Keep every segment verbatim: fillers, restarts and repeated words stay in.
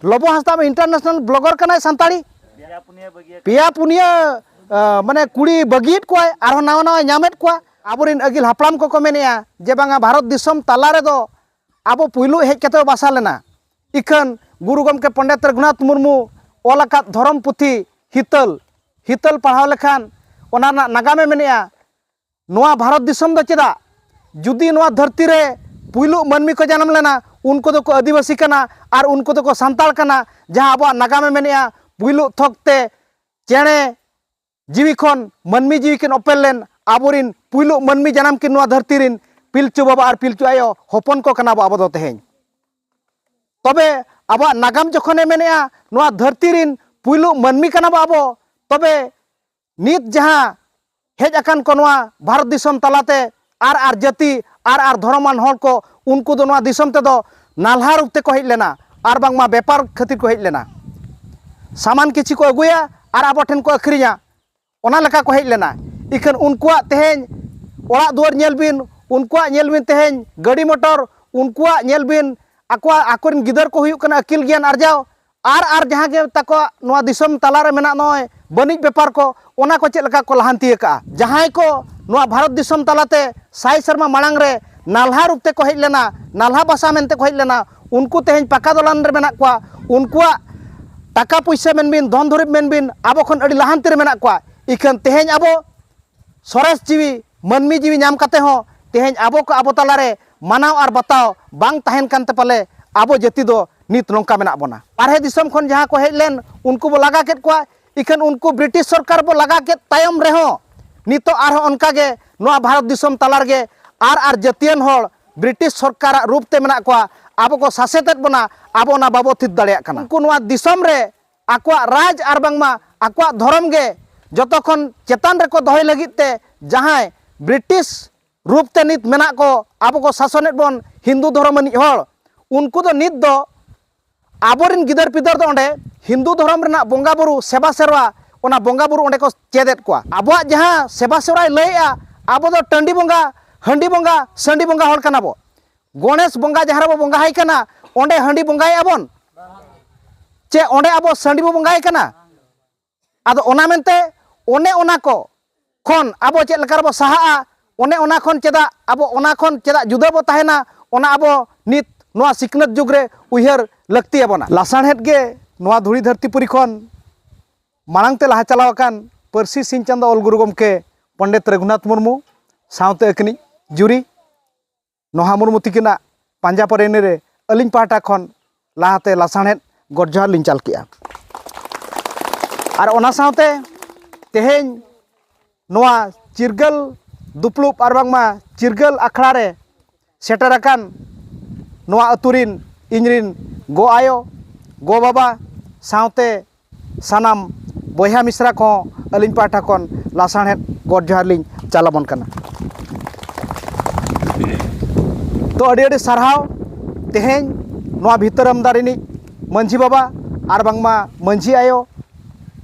ᱞᱚᱵᱚ ᱦᱟᱸᱥᱫᱟ ᱢᱟ international blogger ᱠᱟᱱᱟᱭ ᱥᱟᱱᱛᱟᱲᱤ᱾ ᱯᱮᱭᱟ ᱯᱩᱱᱭᱟᱹ, ᱟ, ᱢᱟᱱᱮ ᱠᱩᱲᱤ ᱵᱟᱹᱜᱤᱭᱮᱫ ᱠᱚᱣᱟᱭ, ᱟᱨᱦᱚᱸ ᱱᱟᱣᱟ ᱱᱟᱣᱟ ᱧᱟᱢᱮᱫ ᱠᱚᱣᱟ᱾ ᱟᱵᱚᱨᱮᱱ ᱟᱹᱜᱤᱞ ᱦᱟᱯᱲᱟᱢ ᱠᱚᱠᱚ ᱢᱮᱱᱮᱜᱼᱟ ᱡᱮ ᱵᱟᱝᱟ, ᱵᱷᱟᱨᱚᱛ ᱫᱤᱥᱚᱢ ᱛᱟᱞᱟ ᱨᱮᱫᱚ ᱟᱵᱚ ᱯᱩᱭᱞᱩ ᱦᱮᱡ ᱠᱟᱛᱮ ᱵᱟᱥᱟ ᱞᱮᱱᱟ᱾ ᱤᱠᱷᱟᱹᱱ ᱜᱩᱨᱩ ᱜᱚᱢᱠᱮ ᱯᱚᱱᱰᱤᱛ ᱨᱚᱜᱷᱩᱱᱟᱛᱷ ᱢᱩᱨᱢᱩ ᱚᱞ ᱟᱠᱟᱫ ᱫᱷᱚᱨᱚᱢ ᱯᱩᱛᱷᱤ ᱦᱤᱛᱟᱹᱞ, ᱦᱤᱛᱟᱹᱞ ᱯᱟᱲᱦᱟᱣ ᱞᱮᱠᱷᱟᱱ ᱚᱱᱟ ᱨᱮᱱᱟᱜ ᱱᱟᱜᱟᱢᱮ ᱢᱮᱱᱮᱜᱼᱟ, ᱱᱚᱣᱟ ᱵᱷᱟᱨᱚᱛ ᱫᱤᱥᱚᱢ ᱫᱚ ᱪᱮᱫᱟᱜ? ᱡᱩᱫᱤ ᱱᱚᱣᱟ ᱫᱷᱟᱹᱨᱛᱤ ᱨᱮ ᱯᱩᱭᱞᱩ ᱢᱟᱹᱱᱢᱤ ᱠᱚ ᱡᱟᱱᱟᱢ ᱞᱮᱱᱟ, ᱩᱱᱠᱩ ᱫᱚᱠᱚ ᱟᱹᱫᱤᱵᱟᱹᱥᱤ ᱠᱟᱱᱟ ᱟᱨ ᱩᱱᱠᱩ ᱫᱚᱠᱚ ᱥᱟᱱᱛᱟᱲ ᱠᱟᱱᱟ, ᱡᱟᱦᱟᱸ ᱟᱵᱚᱣᱟᱜ ᱱᱟᱜᱟᱢᱮ ᱢᱮᱱᱮᱜᱼᱟ, ᱯᱩᱭᱞᱩ ᱛᱷᱚᱠ ᱛᱮ ᱪᱮᱬᱮ ᱡᱤᱣᱤ ᱠᱷᱚᱱ ᱢᱟᱹᱱᱢᱤ ᱡᱤᱣᱤ ᱠᱤᱱ ᱚᱯᱮᱞ ᱞᱮᱱ ᱟᱵᱚᱨᱤᱱ ᱯᱩᱭᱞᱩ ᱢᱟᱹᱱᱢᱤ ᱡᱟᱱᱟᱢ ᱠᱤᱱ ᱱᱚᱣᱟ ᱫᱷᱟᱹᱨᱛᱤ ᱨᱤᱱ ᱯᱤᱞᱪᱩ ᱵᱟᱵᱟ ᱟᱨ ᱯᱤᱞᱪᱩ ᱟᱭᱳ ᱦᱚᱯᱚᱱ ᱠᱚ ᱠᱟᱱᱟ ᱵᱚ ᱟᱵᱚ ᱫᱚ ᱛᱮᱦᱮᱧ᱾ ᱛᱚᱵᱮ ᱟᱵᱚᱣᱟᱜ ᱱᱟᱜᱟᱢ ᱡᱚᱠᱷᱚᱱᱮ ᱢᱮᱱᱮᱜᱼᱟ, ᱱᱚᱣᱟ ᱫᱷᱟᱹᱨᱛᱤ ᱨᱤᱱ ᱯᱩᱭᱞᱩ ᱢᱟᱹᱱᱢᱤ ᱠᱟᱱᱟ ᱵᱚ ᱟᱵᱚ, ᱛᱚᱵᱮ ᱱᱤᱛ ᱡᱟᱦᱟᱸ ᱦᱮᱡ ᱟᱠᱟᱱ ᱠᱚ ᱱᱚᱣᱟ ᱵᱷᱟᱨᱚᱛ ᱫᱤᱥᱚᱢ ᱛᱟᱞᱟᱛᱮ ᱟᱨ ᱟᱨ ᱡᱟᱹᱛᱤ ᱟᱨ ᱟᱨ ᱫᱷᱚᱨᱚᱢᱟᱱ ᱦᱚᱲ ᱠᱚ, ᱩᱱᱠᱩ ᱫᱚ ᱱᱚᱣᱟ ᱫᱤᱥᱚᱢ ᱛᱮᱫᱚ ᱱᱟᱞᱦᱟ ᱨᱩᱯ ᱛᱮᱠᱚ ᱦᱮᱡ ᱞᱮᱱᱟ ᱟᱨ ᱵᱟᱝᱢᱟ ᱵᱮᱯᱟᱨ ᱠᱷᱟᱹᱛᱤᱨ ᱠᱚ ᱦᱮᱡ ᱞᱮᱱᱟ᱾ ᱥᱟᱢᱟᱱ ᱠᱤᱪᱷᱤ ᱠᱚ ᱟᱹᱜᱩᱭᱟ ᱟᱨ ᱟᱵᱚ ᱴᱷᱮᱱ ᱠᱚ ᱟᱹᱠᱷᱨᱤᱧᱟ, ᱚᱱᱟ ᱞᱮᱠᱟ ᱠᱚ ᱦᱮᱡ ᱞᱮᱱᱟ᱾ ᱤᱠᱷᱟᱹᱱ ᱩᱱᱠᱩᱣᱟᱜ ᱛᱮᱦᱮᱧ ᱚᱲᱟᱜ ᱫᱩᱣᱟᱹᱨ ᱧᱮᱞ ᱵᱤᱱ, ᱩᱱᱠᱩᱣᱟᱜ ᱧᱮᱞ ᱵᱤᱱ ᱛᱮᱦᱮᱧ ᱜᱟᱹᱰᱤ ᱢᱚᱴᱚᱨ, ᱩᱱᱠᱩᱣᱟᱜ ᱧᱮᱞ ᱵᱤᱱ ᱟᱠᱚᱣᱟᱜ, ᱟᱠᱚᱨᱮᱱ ᱜᱤᱫᱟᱹᱨ ᱠᱚ ᱦᱩᱭᱩᱜ ᱠᱟᱱᱟ ᱟᱹᱠᱤᱞ ᱜᱮᱭᱟᱱ ᱟᱨᱡᱟᱣ, ᱟᱨ ᱟᱨ ᱡᱟᱦᱟᱸ ᱜᱮ ᱛᱟᱠᱚᱣᱟᱜ ᱱᱚᱣᱟ ᱫᱤᱥᱚᱢ ᱛᱟᱞᱟᱨᱮ ᱢᱮᱱᱟᱜ ᱱᱚᱜᱼᱚᱭ ᱵᱟᱹᱱᱤᱡ ᱵᱮᱯᱟᱨ ᱠᱚ, ᱚᱱᱟ ᱠᱚ ᱪᱮᱫ ᱞᱮᱠᱟ ᱠᱚ ᱞᱟᱦᱟᱱᱛᱤ ᱟᱠᱟᱜᱼᱟ᱾ ᱡᱟᱦᱟᱸᱭ ᱠᱚ ᱱᱚᱣᱟ ᱵᱷᱟᱨᱚᱛ ᱫᱤᱥᱚᱢ ᱛᱟᱞᱟᱛᱮ ᱥᱟᱭ ᱥᱮᱨᱢᱟ ᱢᱟᱲᱟᱝ ᱨᱮ ᱱᱟᱞᱦᱟ ᱨᱩᱯ ᱛᱮᱠᱚ ᱦᱮᱡ ᱞᱮᱱᱟ, ᱱᱟᱞᱦᱟ ᱵᱟᱥᱟ ᱢᱮᱱᱛᱮ ᱠᱚ ᱦᱮᱡ ᱞᱮᱱᱟ, ᱩᱱᱠᱩ ᱛᱮᱦᱮᱧ ᱯᱟᱠᱟ ᱫᱚᱞᱟᱱ ᱨᱮ ᱢᱮᱱᱟᱜ ᱠᱚᱣᱟ, ᱩᱱᱠᱩᱣᱟᱜ ᱴᱟᱠᱟ ᱯᱩᱭᱥᱟᱹ ᱢᱮᱱᱵᱤᱱ, ᱫᱷᱚᱱ ᱫᱩᱨᱤᱵᱽ ᱢᱮᱱᱵᱤᱱ, ᱟᱵᱚ ᱠᱷᱚᱱ ᱟᱹᱰᱤ ᱞᱟᱦᱟᱱᱛᱤ ᱨᱮ ᱢᱮᱱᱟᱜ ᱠᱚᱣᱟ᱾ ᱤᱠᱷᱟᱹᱱ ᱛᱮᱦᱮᱧ ᱟᱵᱚ ᱥᱚᱨᱮᱥ ᱡᱤᱣᱤ, ᱢᱟᱹᱱᱢᱤ ᱡᱤᱣᱤ ᱧᱟᱢ ᱠᱟᱛᱮ ᱦᱚᱸ ᱛᱮᱦᱮᱧ ᱟᱵᱚ ᱠᱚ ᱟᱵᱚ ᱛᱟᱞᱟᱨᱮ ᱢᱟᱱᱟᱣ ᱟᱨ ᱵᱟᱛᱟᱣ ᱵᱟᱝ ᱛᱟᱦᱮᱱ ᱠᱟᱱᱛᱮ ᱯᱟᱞᱮ ᱟᱵᱚ ᱡᱟᱹᱛᱤ ᱫᱚ ᱱᱤᱛ ᱱᱚᱝᱠᱟ ᱢᱮᱱᱟᱜ ᱵᱚᱱᱟ᱾ ᱵᱟᱨᱦᱮ ᱫᱤᱥᱚᱢ ᱠᱷᱚᱱ ᱡᱟᱦᱟᱸ ᱠᱚ ᱦᱮᱡ ᱞᱮᱱ, ᱩᱱᱠᱩ ᱵᱚ ᱞᱟᱜᱟ ᱠᱮᱫ ᱠᱚᱣᱟ᱾ ᱤᱠᱷᱟᱹᱱ ᱩᱱᱠᱩ ᱵᱨᱤᱴᱤᱥ ᱥᱚᱨᱠᱟᱨ ᱵᱚ ᱞᱟᱜᱟ ᱠᱮᱫ ᱛᱟᱭᱚᱢ ᱨᱮᱦᱚᱸ ᱱᱤᱛᱚᱜ ᱟᱨᱦᱚᱸ ᱚᱱᱠᱟᱜᱮ ᱱᱚᱣᱟ ᱵᱷᱟᱨᱚᱛ ᱫᱤᱥᱚᱢ ᱛᱟᱞᱟ ᱨᱮᱜᱮ ᱟᱨ ᱟᱨ ᱡᱟᱹᱛᱤᱭᱟᱱ ᱦᱚᱲ ᱵᱨᱤᱴᱤᱥ ᱥᱚᱨᱠᱟᱨᱟᱜ ᱨᱩᱯ ᱛᱮ ᱢᱮᱱᱟᱜ ᱠᱚᱣᱟ, ᱟᱵᱚ ᱠᱚ ᱥᱟᱥᱮᱛᱮᱫ ᱵᱚᱱᱟ, ᱟᱵᱚ ᱚᱱᱟ ᱵᱟᱵᱚ ᱛᱷᱤᱛ ᱫᱟᱲᱮᱭᱟᱜ ᱠᱟᱱᱟ᱾ ᱩᱱᱠᱩ ᱱᱚᱣᱟ ᱫᱤᱥᱚᱢ ᱨᱮ ᱟᱠᱚᱣᱟᱜ ᱨᱟᱡᱽ ᱟᱨ ᱵᱟᱝᱢᱟ ᱟᱠᱚᱣᱟᱜ ᱫᱷᱚᱨᱚᱢ ᱜᱮ ᱡᱚᱛᱚ ᱠᱷᱚᱱ ᱪᱮᱛᱟᱱ ᱨᱮᱠᱚ ᱫᱚᱦᱚᱭ ᱞᱟᱹᱜᱤᱫ ᱛᱮ ᱡᱟᱦᱟᱸᱭ ᱵᱨᱤᱴᱤᱥ ᱨᱩᱯ ᱛᱮ ᱱᱤᱛ ᱢᱮᱱᱟᱜ ᱠᱚ, ᱟᱵᱚ ᱠᱚ ᱥᱟᱥᱚᱱᱮᱫ ᱵᱚᱱ ᱦᱤᱱᱫᱩ ᱫᱷᱚᱨᱚᱢ ᱟᱹᱱᱤᱡ ᱦᱚᱲ, ᱩᱱᱠᱩ ᱫᱚ ᱱᱤᱛ ᱫᱚ ᱟᱵᱚᱨᱮᱱ ᱜᱤᱫᱟᱹᱨ ᱯᱤᱫᱟᱹᱨ ᱫᱚ ᱚᱸᱰᱮ ᱦᱤᱱᱫᱩ ᱫᱷᱚᱨᱚᱢ ᱨᱮᱱᱟᱜ ᱵᱚᱸᱜᱟ ᱵᱩᱨᱩ ᱥᱮᱵᱟ ᱥᱮᱨᱣᱟ, ᱚᱱᱟ ᱵᱚᱸᱜᱟ ᱵᱩᱨᱩ ᱚᱸᱰᱮ ᱠᱚ ᱪᱮᱫᱮᱫ ᱠᱚᱣᱟ᱾ ᱟᱵᱚᱣᱟᱜ ᱡᱟᱦᱟᱸ ᱥᱮᱵᱟ ᱥᱮᱣᱟᱭ ᱞᱟᱹᱭᱮᱜᱼᱟ, ᱟᱵᱚ ᱫᱚ ᱴᱟᱺᱰᱤ ᱵᱚᱸᱜᱟ, ᱦᱟᱺᱰᱤ ᱵᱚᱸᱜᱟ, ᱥᱟᱺᱰᱤ ᱵᱚᱸᱜᱟ ᱦᱚᱲ ᱠᱟᱱᱟ ᱵᱚ᱾ ᱜᱚᱬᱮᱥ ᱵᱚᱸᱜᱟ ᱡᱟᱦᱟᱸ ᱨᱮᱵᱚ ᱵᱚᱸᱜᱟ ᱟᱭ ᱠᱟᱱᱟ, ᱚᱸᱰᱮ ᱦᱟᱺᱰᱤ ᱵᱚᱸᱜᱟᱭᱮᱜᱼᱟ ᱵᱚᱱ᱾ ᱪᱮ ᱚᱸᱰᱮ ᱟᱵᱚ ᱥᱟᱺᱰᱤ ᱵᱚ ᱵᱚᱸᱜᱟᱭ ᱠᱟᱱᱟ? ᱟᱫᱚ ᱚᱱᱟ ᱢᱮᱱᱛᱮ ᱚᱱᱮ ᱚᱱᱟ ᱠᱚ ᱠᱷᱚᱱ ᱟᱵᱚ ᱪᱮᱫ ᱞᱮᱠᱟ ᱨᱮᱵᱚ ᱥᱟᱦᱟᱜᱼᱟ, ᱚᱱᱮ ᱚᱱᱟ ᱠᱷᱚᱱ ᱪᱮᱫᱟᱜ ᱟᱵᱚ, ᱚᱱᱟ ᱠᱷᱚᱱ ᱪᱮᱫᱟᱜ ᱡᱩᱫᱟᱹ ᱵᱚ ᱛᱟᱦᱮᱱᱟ, ᱚᱱᱟ ᱟᱵᱚ ᱱᱤᱛ ᱱᱚᱣᱟ ᱥᱤᱠᱷᱱᱟᱹᱛ ᱡᱩᱜᱽ ᱨᱮ ᱩᱭᱦᱟᱹᱨ ᱞᱟᱹᱠᱛᱤ ᱟᱵᱚᱱᱟ᱾ ᱞᱟᱥᱟᱬᱦᱮᱫ ᱜᱮ ᱱᱚᱣᱟ ᱫᱷᱩᱲᱤ ᱫᱷᱟᱹᱨᱛᱤ ᱯᱩᱨᱤ ᱠᱷᱚᱱ ᱢᱟᱲᱟᱝ ᱛᱮ ᱞᱟᱦᱟ ᱪᱟᱞᱟᱣ ᱟᱠᱟᱱ ᱯᱟᱹᱨᱥᱤ ᱥᱤᱧ ᱪᱟᱸᱫᱚ ᱚᱞ ᱜᱩᱨᱩ ᱜᱚᱢᱠᱮ ᱯᱚᱱᱰᱤᱛ ᱨᱚᱜᱷᱩᱱᱟᱛᱷ ᱢᱩᱨᱢᱩ ᱥᱟᱶᱛᱮ ᱟᱹᱠᱤᱱᱤᱡ ᱡᱩᱨᱤ ᱱᱚᱦᱟ ᱢᱩᱨᱢᱩ ᱛᱤᱠᱤᱱᱟᱜ ᱯᱟᱸᱡᱟ ᱯᱚᱨᱮᱱᱤ ᱨᱮ ᱟᱹᱞᱤᱧ ᱯᱟᱦᱴᱟ ᱠᱷᱚᱱ ᱞᱟᱦᱟᱛᱮ ᱞᱟᱥᱟᱬᱦᱮᱫ ᱜᱚᱰ ᱡᱚᱦᱟᱨ ᱞᱤᱧ ᱪᱟᱞ ᱠᱮᱜᱼᱟ᱾ ᱟᱨ ᱚᱱᱟ ᱥᱟᱶᱛᱮ ᱛᱮᱦᱮᱧ ᱱᱚᱣᱟ ᱪᱤᱨᱜᱟᱹᱞ ᱫᱩᱯᱲᱩᱵ ᱟᱨ ᱵᱟᱝᱢᱟ ᱪᱤᱨᱜᱟᱹᱞ ᱟᱠᱷᱲᱟ ᱨᱮ ᱥᱮᱴᱮᱨ ᱟᱠᱟᱱ ᱱᱚᱣᱟ ᱟᱹᱛᱩ ᱨᱤᱱ ᱤᱧ ᱨᱤᱱ ᱜᱚ ᱟᱭᱳ, ᱜᱚ ᱵᱟᱵᱟ ᱥᱟᱶᱛᱮ ᱥᱟᱱᱟᱢ ᱵᱚᱭᱦᱟ ᱢᱤᱥᱨᱟ ᱠᱚᱦᱚᱸ ᱟᱹᱞᱤᱧ ᱯᱟᱦᱴᱟ ᱠᱷᱚᱱ ᱞᱟᱥᱟᱬᱦᱮᱫ ᱜᱚᱰ ᱡᱚᱦᱟᱨ ᱞᱤᱧ ᱪᱟᱞ ᱟᱵᱚᱱ ᱠᱟᱱᱟ᱾ ᱛᱚ ᱟᱹᱰᱤ ᱟᱹᱰᱤ ᱥᱟᱨᱦᱟᱣ᱾ ᱛᱮᱦᱮᱧ ᱱᱚᱣᱟ ᱵᱷᱤᱛᱟᱹᱨ ᱟᱢᱫᱟ ᱨᱤᱱᱤᱡ ᱢᱟᱹᱡᱷᱤ ᱵᱟᱵᱟ ᱟᱨ ᱵᱟᱝᱢᱟ ᱢᱟᱹᱡᱷᱤ ᱟᱭᱳ,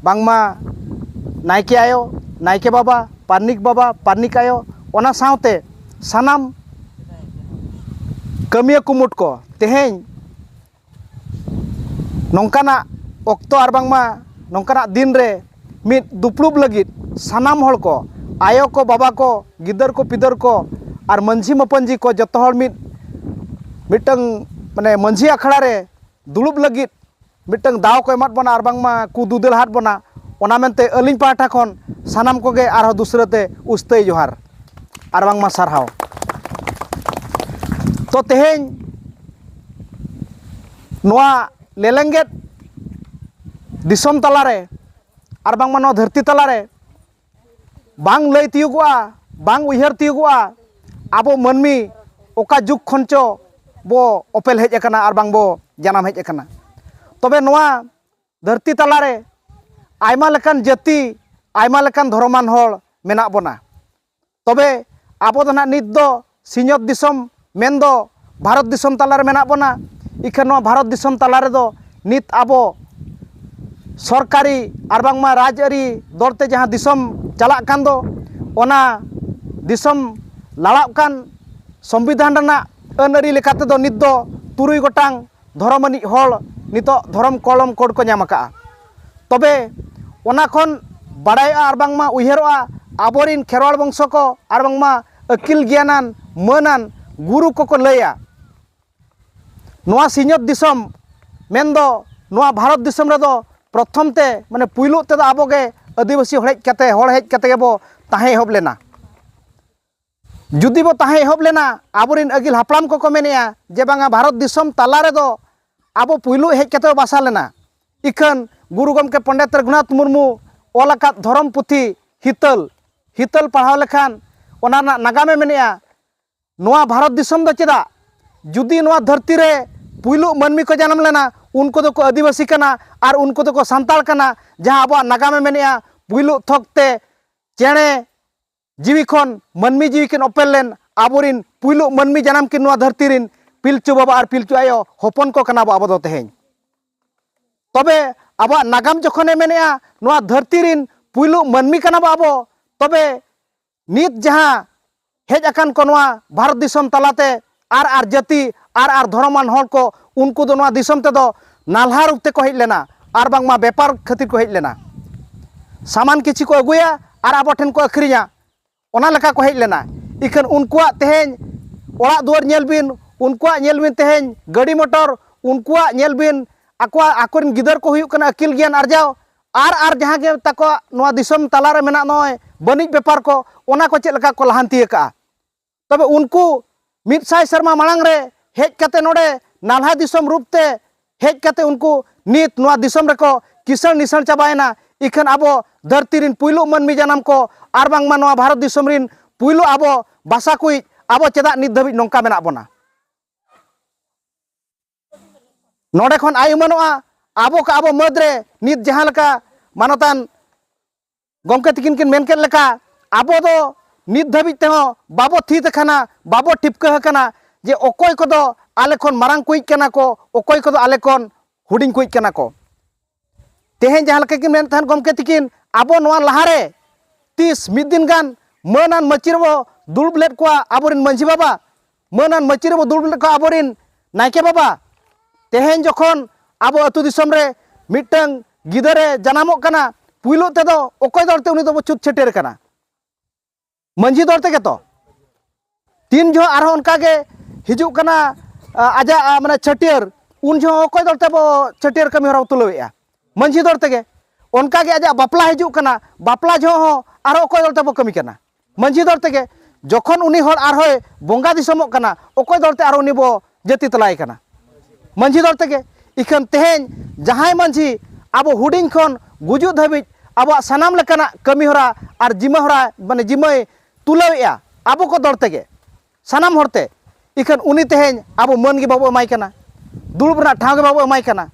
ᱵᱟᱝᱢᱟ ᱱᱟᱭᱠᱮ ᱟᱭᱳ, ᱱᱟᱭᱠᱮ ᱵᱟᱵᱟ, ᱯᱟᱨᱱᱤᱠ ᱵᱟᱵᱟ, ᱯᱟᱨᱱᱤᱠ ᱟᱭᱳ, ᱚᱱᱟ ᱥᱟᱶᱛᱮ ᱥᱟᱱᱟᱢ ᱠᱟᱹᱢᱤᱭᱟᱹ ᱠᱩᱢᱩᱴ ᱠᱚ ᱛᱮᱦᱮᱧ ᱱᱚᱝᱠᱟᱱᱟᱜ ᱚᱠᱛᱚ ᱟᱨ ᱵᱟᱝᱢᱟ ᱱᱚᱝᱠᱟᱱᱟᱜ ᱫᱤᱱ ᱨᱮ ᱢᱤᱫ ᱫᱩᱯᱲᱩᱵ ᱞᱟᱹᱜᱤᱫ ᱥᱟᱱᱟᱢ ᱦᱚᱲ ᱠᱚ, ᱟᱭᱳ ᱠᱚ, ᱵᱟᱵᱟ ᱠᱚ, ᱜᱤᱫᱟᱹᱨ ᱠᱚ, ᱯᱤᱫᱟᱹᱨ ᱠᱚ ᱟᱨ ᱢᱟᱹᱡᱷᱤ ᱢᱟᱯᱟᱹᱡᱷᱤ ᱠᱚ ᱡᱚᱛᱚ ᱦᱚᱲ ᱢᱤᱫ ᱢᱤᱫᱴᱟᱝ ᱢᱟᱱᱮ ᱢᱟᱹᱡᱷᱤ ᱟᱠᱷᱲᱟ ᱨᱮ ᱫᱩᱲᱩᱵ ᱞᱟᱹᱜᱤᱫ ᱢᱤᱫᱴᱟᱝ ᱫᱟᱣ ᱠᱚ ᱮᱢᱟᱫ ᱵᱚᱱᱟ ᱟᱨ ᱵᱟᱝᱢᱟ ᱠᱚ ᱫᱩᱫᱟᱹᱞ ᱦᱟᱫ ᱵᱚᱱᱟ, ᱚᱱᱟ ᱢᱮᱱᱛᱮ ᱟᱹᱞᱤᱧ ᱯᱟᱦᱴᱟ ᱠᱷᱚᱱ ᱥᱟᱱᱟᱢ ᱠᱚᱜᱮ ᱟᱨᱦᱚᱸ ᱫᱩᱥᱨᱟᱹ ᱛᱮ ᱩᱥᱛᱟᱹᱭ ᱡᱚᱦᱟᱨ ᱟᱨ ᱵᱟᱝᱢᱟ ᱥᱟᱨᱦᱟᱣ᱾ ᱛᱚ ᱛᱮᱦᱮᱧ ᱱᱚᱣᱟ ᱞᱮᱞᱮᱝᱜᱮᱫ ᱫᱤᱥᱚᱢ ᱛᱟᱞᱟᱨᱮ ᱟᱨ ᱵᱟᱝᱢᱟ ᱱᱚᱣᱟ ᱫᱷᱟᱹᱨᱛᱤ ᱛᱟᱞᱟᱨᱮ ᱵᱟᱝ ᱞᱟᱹᱭ ᱛᱤᱭᱳᱜᱚᱜᱼᱟ, ᱵᱟᱝ ᱩᱭᱦᱟᱹᱨ ᱛᱤᱭᱳᱜᱚᱜᱼᱟ, ᱟᱵᱚ ᱢᱟᱹᱱᱢᱤ ᱚᱠᱟ ᱡᱩᱜᱽ ᱠᱷᱚᱱ ᱪᱚ ᱵᱚ ᱚᱯᱮᱞ ᱦᱮᱡ ᱟᱠᱟᱱᱟ ᱟᱨ ᱵᱟᱝ ᱵᱚ ᱡᱟᱱᱟᱢ ᱦᱮᱡ ᱟᱠᱟᱱᱟ᱾ ᱛᱚᱵᱮ ᱱᱚᱣᱟ ᱫᱷᱟᱹᱨᱛᱤ ᱛᱟᱞᱟᱨᱮ ᱟᱭᱢᱟ ᱞᱮᱠᱟᱱ ᱡᱟᱹᱛᱤ, ᱟᱭᱢᱟ ᱞᱮᱠᱟᱱ ᱫᱷᱚᱨᱚᱢᱟᱱ ᱦᱚᱲ ᱢᱮᱱᱟᱜ ᱵᱚᱱᱟ᱾ ᱛᱚᱵᱮ ᱟᱵᱚ ᱫᱚ ᱱᱟᱦᱟᱜ ᱱᱤᱛ ᱫᱚ ᱥᱤᱧᱚᱛ ᱫᱤᱥᱚᱢ ᱢᱮᱱᱫᱚ ᱵᱷᱟᱨᱚᱛ ᱫᱤᱥᱚᱢ ᱛᱟᱞᱟᱨᱮ ᱢᱮᱱᱟᱜ ᱵᱚᱱᱟ᱾ ᱤᱠᱷᱟᱹᱱ ᱱᱚᱣᱟ ᱵᱷᱟᱨᱚᱛ ᱫᱤᱥᱚᱢ ᱛᱟᱞᱟ ᱨᱮᱫᱚ ᱱᱤᱛ ᱟᱵᱚ ᱥᱚᱨᱠᱟᱨᱤ ᱟᱨ ᱵᱟᱝᱢᱟ ᱨᱟᱡᱽᱟᱹᱨᱤ ᱫᱚᱞ ᱛᱮ ᱡᱟᱦᱟᱸ ᱫᱤᱥᱚᱢ ᱪᱟᱞᱟᱜ ᱠᱟᱱ ᱫᱚ, ᱚᱱᱟ ᱫᱤᱥᱚᱢ ᱞᱟᱲᱟᱜ ᱠᱟᱱ ᱥᱚᱝᱵᱤᱫᱷᱟᱱ ᱨᱮᱱᱟᱜ ᱟᱹᱱ ᱟᱹᱨᱤ ᱞᱮᱠᱟ ᱛᱮᱫᱚ ᱱᱤᱛ ᱫᱚ ᱛᱩᱨᱩᱭ ᱜᱚᱴᱟᱝ ᱫᱷᱚᱨᱚᱢ ᱟᱹᱱᱤᱡ ᱦᱚᱲ ᱱᱤᱛᱚᱜ ᱫᱷᱚᱨᱚᱢ ᱠᱚᱞᱚᱢ ᱠᱳᱰ ᱠᱚ ᱧᱟᱢ ᱟᱠᱟᱫᱼᱟ᱾ ᱛᱚᱵᱮ ᱚᱱᱟ ᱠᱷᱚᱱ ᱵᱟᱲᱟᱭᱚᱜᱼᱟ ᱟᱨ ᱵᱟᱝᱢᱟ ᱩᱭᱦᱟᱹᱨᱚᱜᱼᱟ, ᱟᱵᱚᱨᱤᱱ ᱠᱷᱮᱨᱣᱟᱲ ᱵᱚᱝᱥᱚ ᱠᱚ ᱟᱨ ᱵᱟᱝᱢᱟ ᱟᱹᱠᱤᱞ ᱜᱮᱭᱟᱱᱟᱱ, ᱢᱟᱹᱱᱟᱱ ᱜᱩᱨᱩ ᱠᱚᱠᱚ ᱞᱟᱹᱭᱟ, ᱱᱚᱣᱟ ᱥᱤᱧᱚᱛ ᱫᱤᱥᱚᱢ ᱢᱮᱱᱫᱚ ᱱᱚᱣᱟ ᱵᱷᱟᱨᱚᱛ ᱫᱤᱥᱚᱢ ᱨᱮᱫᱚ ᱯᱨᱚᱛᱷᱚᱢ ᱛᱮ, ᱢᱟᱱᱮ ᱯᱩᱭᱞᱩ ᱛᱮᱫᱚ ᱟᱵᱚᱜᱮ ᱟᱹᱫᱤᱵᱟᱹᱥᱤ ᱦᱚᱲ ᱦᱮᱡ ᱠᱟᱛᱮ, ᱦᱚᱲ ᱦᱮᱡ ᱠᱟᱛᱮ ᱜᱮᱵᱚ ᱛᱟᱦᱮᱸ ᱮᱦᱚᱵ ᱞᱮᱱᱟ᱾ ᱡᱩᱫᱤ ᱵᱚ ᱛᱟᱦᱮᱸ ᱮᱦᱚᱵ ᱞᱮᱱᱟ, ᱟᱵᱚᱨᱤᱱ ᱟᱹᱜᱤᱞ ᱦᱟᱯᱲᱟᱢ ᱠᱚᱠᱚ ᱢᱮᱱᱮᱜᱼᱟ ᱡᱮ ᱵᱟᱝᱟ, ᱵᱷᱟᱨᱚᱛ ᱫᱤᱥᱚᱢ ᱛᱟᱞᱟ ᱨᱮᱫᱚ ᱟᱵᱚ ᱯᱩᱭᱞᱩ ᱦᱮᱡ ᱠᱟᱛᱮ ᱵᱚ ᱵᱟᱥᱟ ᱞᱮᱱᱟ᱾ ᱤᱠᱷᱟᱹᱱ ᱜᱩᱨᱩ ᱜᱚᱢᱠᱮ ᱯᱚᱱᱰᱤᱛ ᱨᱚᱜᱷᱩᱱᱟᱛᱷ ᱢᱩᱨᱢᱩ ᱚᱞ ᱟᱠᱟᱫ ᱫᱷᱚᱨᱚᱢ ᱯᱩᱛᱷᱤ ᱦᱤᱛᱟᱹᱞ, ᱦᱤᱛᱟᱹᱞ ᱯᱟᱲᱦᱟᱣ ᱞᱮᱠᱷᱟᱱ ᱚᱱᱟ ᱨᱮᱱᱟᱜ ᱱᱟᱜᱟᱢᱮ ᱢᱮᱱᱮᱜᱼᱟ, ᱱᱚᱣᱟ ᱵᱷᱟᱨᱚᱛ ᱫᱤᱥᱚᱢ ᱫᱚ ᱪᱮᱫᱟᱜ? ᱡᱩᱫᱤ ᱱᱚᱣᱟ ᱫᱷᱟᱹᱨᱛᱤ ᱨᱮ ᱯᱩᱭᱞᱩ ᱢᱟᱹᱱᱢᱤ ᱠᱚ ᱡᱟᱱᱟᱢ ᱞᱮᱱᱟ, ᱩᱱᱠᱩ ᱫᱚᱠᱚ ᱟᱹᱫᱤᱵᱟᱹᱥᱤ ᱠᱟᱱᱟ ᱟᱨ ᱩᱱᱠᱩ ᱫᱚᱠᱚ ᱥᱟᱱᱛᱟᱲ ᱠᱟᱱᱟ, ᱡᱟᱦᱟᱸ ᱟᱵᱚᱣᱟᱜ ᱱᱟᱜᱟᱢᱮ ᱢᱮᱱᱮᱜᱼᱟ, ᱯᱩᱭᱞᱩ ᱛᱷᱚᱠ ᱛᱮ ᱪᱮᱬᱮ ᱡᱤᱣᱤ ᱠᱷᱚᱱ ᱢᱟᱹᱱᱢᱤ ᱡᱤᱣᱤ ᱠᱤᱱ ᱚᱯᱮᱞ ᱞᱮᱱ ᱟᱵᱚᱨᱤᱱ ᱯᱩᱭᱞᱩ ᱢᱟᱹᱱᱢᱤ ᱡᱟᱱᱟᱢ ᱠᱤᱱ ᱱᱚᱣᱟ ᱫᱷᱟᱹᱨᱛᱤ ᱨᱤᱱ ᱯᱤᱞᱪᱩ ᱵᱟᱵᱟ ᱟᱨ ᱯᱤᱞᱪᱩ ᱟᱭᱳ ᱦᱚᱯᱚᱱ ᱠᱚ ᱠᱟᱱᱟ ᱵᱚ ᱟᱵᱚ ᱫᱚ ᱛᱮᱦᱮᱧ᱾ ᱛᱚᱵᱮ ᱟᱵᱚᱣᱟᱜ ᱱᱟᱜᱟᱢ ᱡᱚᱠᱷᱚᱱᱮ ᱢᱮᱱᱮᱜᱼᱟ, ᱱᱚᱣᱟ ᱫᱷᱟᱹᱨᱛᱤ ᱨᱤᱱ ᱯᱩᱭᱞᱩ ᱢᱟᱹᱱᱢᱤ ᱠᱟᱱᱟ ᱵᱚ ᱟᱵᱚ, ᱛᱚᱵᱮ ᱱᱤᱛ ᱡᱟᱦᱟᱸ ᱦᱮᱡ ᱟᱠᱟᱱ ᱠᱚ ᱱᱚᱣᱟ ᱵᱷᱟᱨᱚᱛ ᱫᱤᱥᱚᱢ ᱛᱟᱞᱟᱛᱮ, ᱟᱨ ᱟᱨ ᱡᱟᱹᱛᱤ, ᱟᱨ ᱟᱨ ᱫᱷᱚᱨᱚᱢᱟᱱ ᱦᱚᱲ ᱠᱚ, ᱩᱱᱠᱩ ᱫᱚ ᱱᱚᱣᱟ ᱫᱤᱥᱚᱢ ᱛᱮᱫᱚ ᱱᱟᱞᱦᱟ ᱨᱩᱯ ᱛᱮᱠᱚ ᱦᱮᱡ ᱞᱮᱱᱟ, ᱟᱨ ᱵᱟᱝᱢᱟ ᱵᱮᱯᱟᱨ ᱠᱷᱟᱹᱛᱤᱨ ᱠᱚ ᱦᱮᱡ ᱞᱮᱱᱟ᱾ ᱥᱟᱢᱟᱱ ᱠᱤᱪᱷᱩ ᱠᱚ ᱟᱹᱜᱩᱭᱟ ᱟᱨ ᱟᱵᱚ ᱴᱷᱮᱱ ᱠᱚ ᱟᱹᱠᱷᱨᱤᱧᱟ, ᱚᱱᱟ ᱞᱮᱠᱟ ᱠᱚ ᱦᱮᱡ ᱞᱮᱱᱟ᱾ ᱤᱠᱷᱟᱹᱱ ᱩᱱᱠᱩᱣᱟᱜ ᱛᱮᱦᱮᱧ ᱚᱲᱟᱜ ᱫᱩᱣᱟᱹᱨ ᱧᱮᱞ ᱵᱤᱱ, ᱩᱱᱠᱩᱣᱟᱜ ᱧᱮᱞ ᱵᱤᱱ ᱛᱮᱦᱮᱧ ᱜᱟᱹᱰᱤ ᱢᱚᱴᱚᱨ, ᱩᱱᱠᱩᱣᱟᱜ ᱧᱮᱞ ᱵᱤᱱ ᱟᱠᱚᱣᱟᱜ, ᱟᱠᱚᱨᱮᱱ ᱜᱤᱫᱟᱹᱨ ᱠᱚ ᱦᱩᱭᱩᱜ ᱠᱟᱱᱟ ᱟᱹᱠᱤᱞ ᱜᱮᱭᱟᱱ ᱟᱨᱡᱟᱣ, ᱟᱨ ᱟᱨ ᱡᱟᱦᱟᱸ ᱜᱮ ᱛᱟᱠᱚᱣᱟᱜ ᱱᱚᱣᱟ ᱫᱤᱥᱚᱢ ᱛᱟᱞᱟᱨᱮ ᱢᱮᱱᱟᱜ ᱱᱚᱜᱼᱚᱭ ᱵᱟᱹᱱᱤᱡ ᱵᱮᱯᱟᱨ ᱠᱚ, ᱚᱱᱟ ᱠᱚ ᱪᱮᱫ ᱞᱮᱠᱟ ᱠᱚ ᱞᱟᱦᱟᱱᱛᱤ ᱟᱠᱟᱜᱼᱟ᱾ ᱛᱚᱵᱮ ᱩᱱᱠᱩ ᱢᱤᱫ ᱥᱟᱭ ᱥᱮᱨᱢᱟ ᱢᱟᱲᱟᱝ ᱨᱮ ᱦᱮᱡ ᱠᱟᱛᱮ ᱱᱚᱰᱮ ᱱᱟᱞᱦᱟ ᱫᱤᱥᱚᱢ ᱨᱩᱯ ᱛᱮ ᱦᱮᱡ ᱠᱟᱛᱮ ᱩᱱᱠᱩ ᱱᱤᱛ ᱱᱚᱣᱟ ᱫᱤᱥᱚᱢ ᱨᱮᱠᱚ ᱠᱤᱥᱟᱹᱬ ᱱᱤᱥᱟᱹᱬ ᱪᱟᱵᱟᱭᱮᱱᱟ᱾ ᱤᱠᱷᱟᱹᱱ ᱟᱵᱚ ᱫᱷᱟᱹᱨᱛᱤ ᱨᱤᱱ ᱯᱩᱭᱞᱩ ᱢᱟᱹᱱᱢᱤ ᱡᱟᱱᱟᱢ ᱠᱚ ᱟᱨ ᱵᱟᱝᱢᱟ ᱱᱚᱣᱟ ᱵᱷᱟᱨᱚᱛ ᱫᱤᱥᱚᱢ ᱨᱤᱱ ᱯᱩᱭᱞᱩ ᱟᱵᱚ ᱵᱟᱥᱟ ᱠᱚᱭᱤᱡ ᱟᱵᱚ ᱪᱮᱫᱟᱜ ᱱᱤᱛ ᱫᱷᱟᱹᱵᱤᱡ ᱱᱚᱝᱠᱟ ᱢᱮᱱᱟᱜ ᱵᱚᱱᱟ? ᱱᱚᱰᱮ ᱠᱷᱚᱱ ᱟᱭ ᱩᱢᱟᱹᱱᱚᱜᱼᱟ, ᱟᱵᱚ ᱠᱚ ᱟᱵᱚ ᱢᱟᱹᱫᱽ ᱨᱮ ᱱᱤᱛ ᱡᱟᱦᱟᱸ ᱞᱮᱠᱟ ᱢᱟᱱᱚᱛᱟᱱ ᱜᱚᱢᱠᱮ ᱛᱤᱠᱤᱱ ᱠᱤᱱ ᱢᱮᱱ ᱠᱮᱫ ᱞᱮᱠᱟ, ᱟᱵᱚ ᱫᱚ ᱱᱤᱛ ᱫᱷᱟᱹᱵᱤᱡ ᱛᱮᱦᱚᱸ ᱵᱟᱵᱚ ᱛᱷᱤᱛ ᱟᱠᱟᱱᱟ, ᱵᱟᱵᱚ ᱴᱷᱤᱯᱠᱟᱹ ᱟᱠᱟᱱᱟ ᱡᱮ ᱚᱠᱚᱭ ᱠᱚᱫᱚ ᱟᱞᱮ ᱠᱷᱚᱱ ᱢᱟᱨᱟᱝ ᱠᱚᱭᱤᱡ ᱠᱟᱱᱟ ᱠᱚ, ᱚᱠᱚᱭ ᱠᱚᱫᱚ ᱟᱞᱮ ᱠᱷᱚᱱ ᱦᱩᱰᱤᱧ ᱠᱚᱭᱤᱡ ᱠᱟᱱᱟ ᱠᱚ᱾ ᱛᱮᱦᱮᱧ ᱡᱟᱦᱟᱸ ᱞᱮᱠᱟ ᱠᱤᱱ ᱢᱮᱱᱮᱫ ᱛᱟᱦᱮᱱ ᱜᱚᱢᱠᱮ ᱛᱤᱠᱤᱱ, ᱟᱵᱚ ᱱᱚᱣᱟ ᱞᱟᱦᱟᱨᱮ ᱛᱤᱥ ᱢᱤᱫ ᱫᱤᱱ ᱜᱟᱱ ᱢᱟᱹᱱᱟᱱ ᱢᱟᱹᱪᱤ ᱨᱮᱵᱚ ᱫᱩᱲᱩᱵ ᱞᱮᱫ ᱠᱚᱣᱟ ᱟᱵᱚᱨᱮᱱ ᱢᱟᱹᱡᱷᱤ ᱵᱟᱵᱟ, ᱢᱟᱹᱱᱟᱱ ᱢᱟᱹᱪᱤ ᱨᱮᱵᱚ ᱫᱩᱲᱩᱵ ᱞᱮᱫ ᱠᱚᱣᱟ ᱟᱵᱚᱨᱮᱱ ᱱᱟᱭᱠᱮ ᱵᱟᱵᱟ᱾ ᱛᱮᱦᱮᱧ ᱡᱚᱠᱷᱚᱱ ᱟᱵᱚ ᱟᱹᱛᱩ ᱫᱤᱥᱚᱢ ᱨᱮ ᱢᱤᱫᱴᱟᱝ ᱜᱤᱫᱟᱹᱨᱮ ᱡᱟᱱᱟᱢᱚᱜ ᱠᱟᱱᱟ, ᱯᱩᱭᱞᱩ ᱛᱮᱫᱚ ᱚᱠᱚᱭ ᱫᱚᱞ ᱛᱮ ᱩᱱᱤ ᱫᱚᱵᱚ ᱪᱷᱩᱛ ᱪᱷᱟᱹᱴᱭᱟᱹᱨ ᱠᱟᱱᱟ? ᱢᱟᱹᱡᱷᱤ ᱫᱚᱞ ᱛᱮᱜᱮ ᱛᱚ᱾ ᱛᱤᱱ ᱡᱚᱦᱚᱜ ᱟᱨᱦᱚᱸ ᱚᱱᱠᱟ ᱜᱮ ᱦᱤᱡᱩᱜ ᱠᱟᱱᱟ, ᱟ, ᱟᱡᱟᱜ, ᱟ, ᱢᱟᱱᱮ ᱪᱷᱟᱹᱴᱭᱟᱹᱨ, ᱩᱱ ᱡᱚᱦᱚᱜ ᱚᱠᱚᱭ ᱫᱚᱞ ᱛᱮᱵᱚ ᱪᱷᱟᱹᱴᱭᱟᱹᱨ ᱠᱟᱹᱢᱤ ᱦᱚᱨᱟ ᱵᱚ ᱛᱩᱞᱟᱹᱣᱮᱫᱼᱟ? ᱢᱟᱹᱡᱷᱤ ᱫᱚᱞ ᱛᱮᱜᱮ᱾ ᱚᱱᱠᱟ ᱜᱮ ᱟᱡᱟᱜ ᱵᱟᱯᱞᱟ ᱦᱤᱡᱩᱜ ᱠᱟᱱᱟ, ᱵᱟᱯᱞᱟ ᱡᱚᱦᱚᱜ ᱦᱚᱸ ᱟᱨᱦᱚᱸ ᱚᱠᱚᱭ ᱫᱚᱞ ᱛᱮᱵᱚ ᱠᱟᱹᱢᱤ ᱠᱟᱱᱟ? ᱢᱟᱹᱡᱷᱤ ᱫᱚᱞ ᱛᱮᱜᱮ᱾ ᱡᱚᱠᱷᱚᱱ ᱩᱱᱤ ᱦᱚᱲ ᱟᱨᱦᱚᱸᱭ ᱵᱚᱸᱜᱟ ᱫᱤᱥᱚᱢᱚᱜ ᱠᱟᱱᱟ, ᱚᱠᱚᱭ ᱫᱚᱞ ᱛᱮ ᱟᱨᱦᱚᱸ ᱩᱱᱤ ᱵᱚ ᱡᱟᱹᱛᱤ ᱛᱟᱞᱟᱭᱮ ᱠᱟᱱᱟ? ᱢᱟᱹᱡᱷᱤ ᱫᱚᱞ ᱛᱮᱜᱮ᱾ ᱤᱠᱷᱟᱹᱱ ᱛᱮᱦᱮᱧ ᱡᱟᱦᱟᱸᱭ ᱢᱟᱹᱡᱷᱤ ᱟᱵᱚ ᱦᱩᱰᱤᱧ ᱠᱷᱚᱱ ᱜᱩᱡᱩᱜ ᱫᱷᱟᱹᱵᱤᱡ ᱟᱵᱚᱣᱟᱜ ᱥᱟᱱᱟᱢ ᱞᱮᱠᱟᱱᱟᱜ ᱠᱟᱹᱢᱤ ᱦᱚᱨᱟ ᱟᱨ ᱡᱤᱢᱟᱹ ᱦᱚᱨᱟ, ᱢᱟᱱᱮ ᱡᱤᱢᱟᱹᱭ ᱛᱩᱞᱟᱹᱣᱮᱫᱼᱟ ᱟᱵᱚ ᱠᱚ ᱫᱚᱞ ᱛᱮᱜᱮ, ᱥᱟᱱᱟᱢ ᱦᱚᱲᱛᱮ, ᱤᱠᱷᱟᱹᱱ ᱩᱱᱤ ᱛᱮᱦᱮᱧ ᱟᱵᱚ ᱢᱟᱹᱱ ᱜᱮ ᱵᱟᱵᱚ ᱮᱢᱟᱭ ᱠᱟᱱᱟ, ᱫᱩᱲᱩᱵ ᱨᱮᱱᱟᱜ ᱴᱷᱟᱶ ᱜᱮ ᱵᱟᱵᱚ ᱮᱢᱟᱭ ᱠᱟᱱᱟ᱾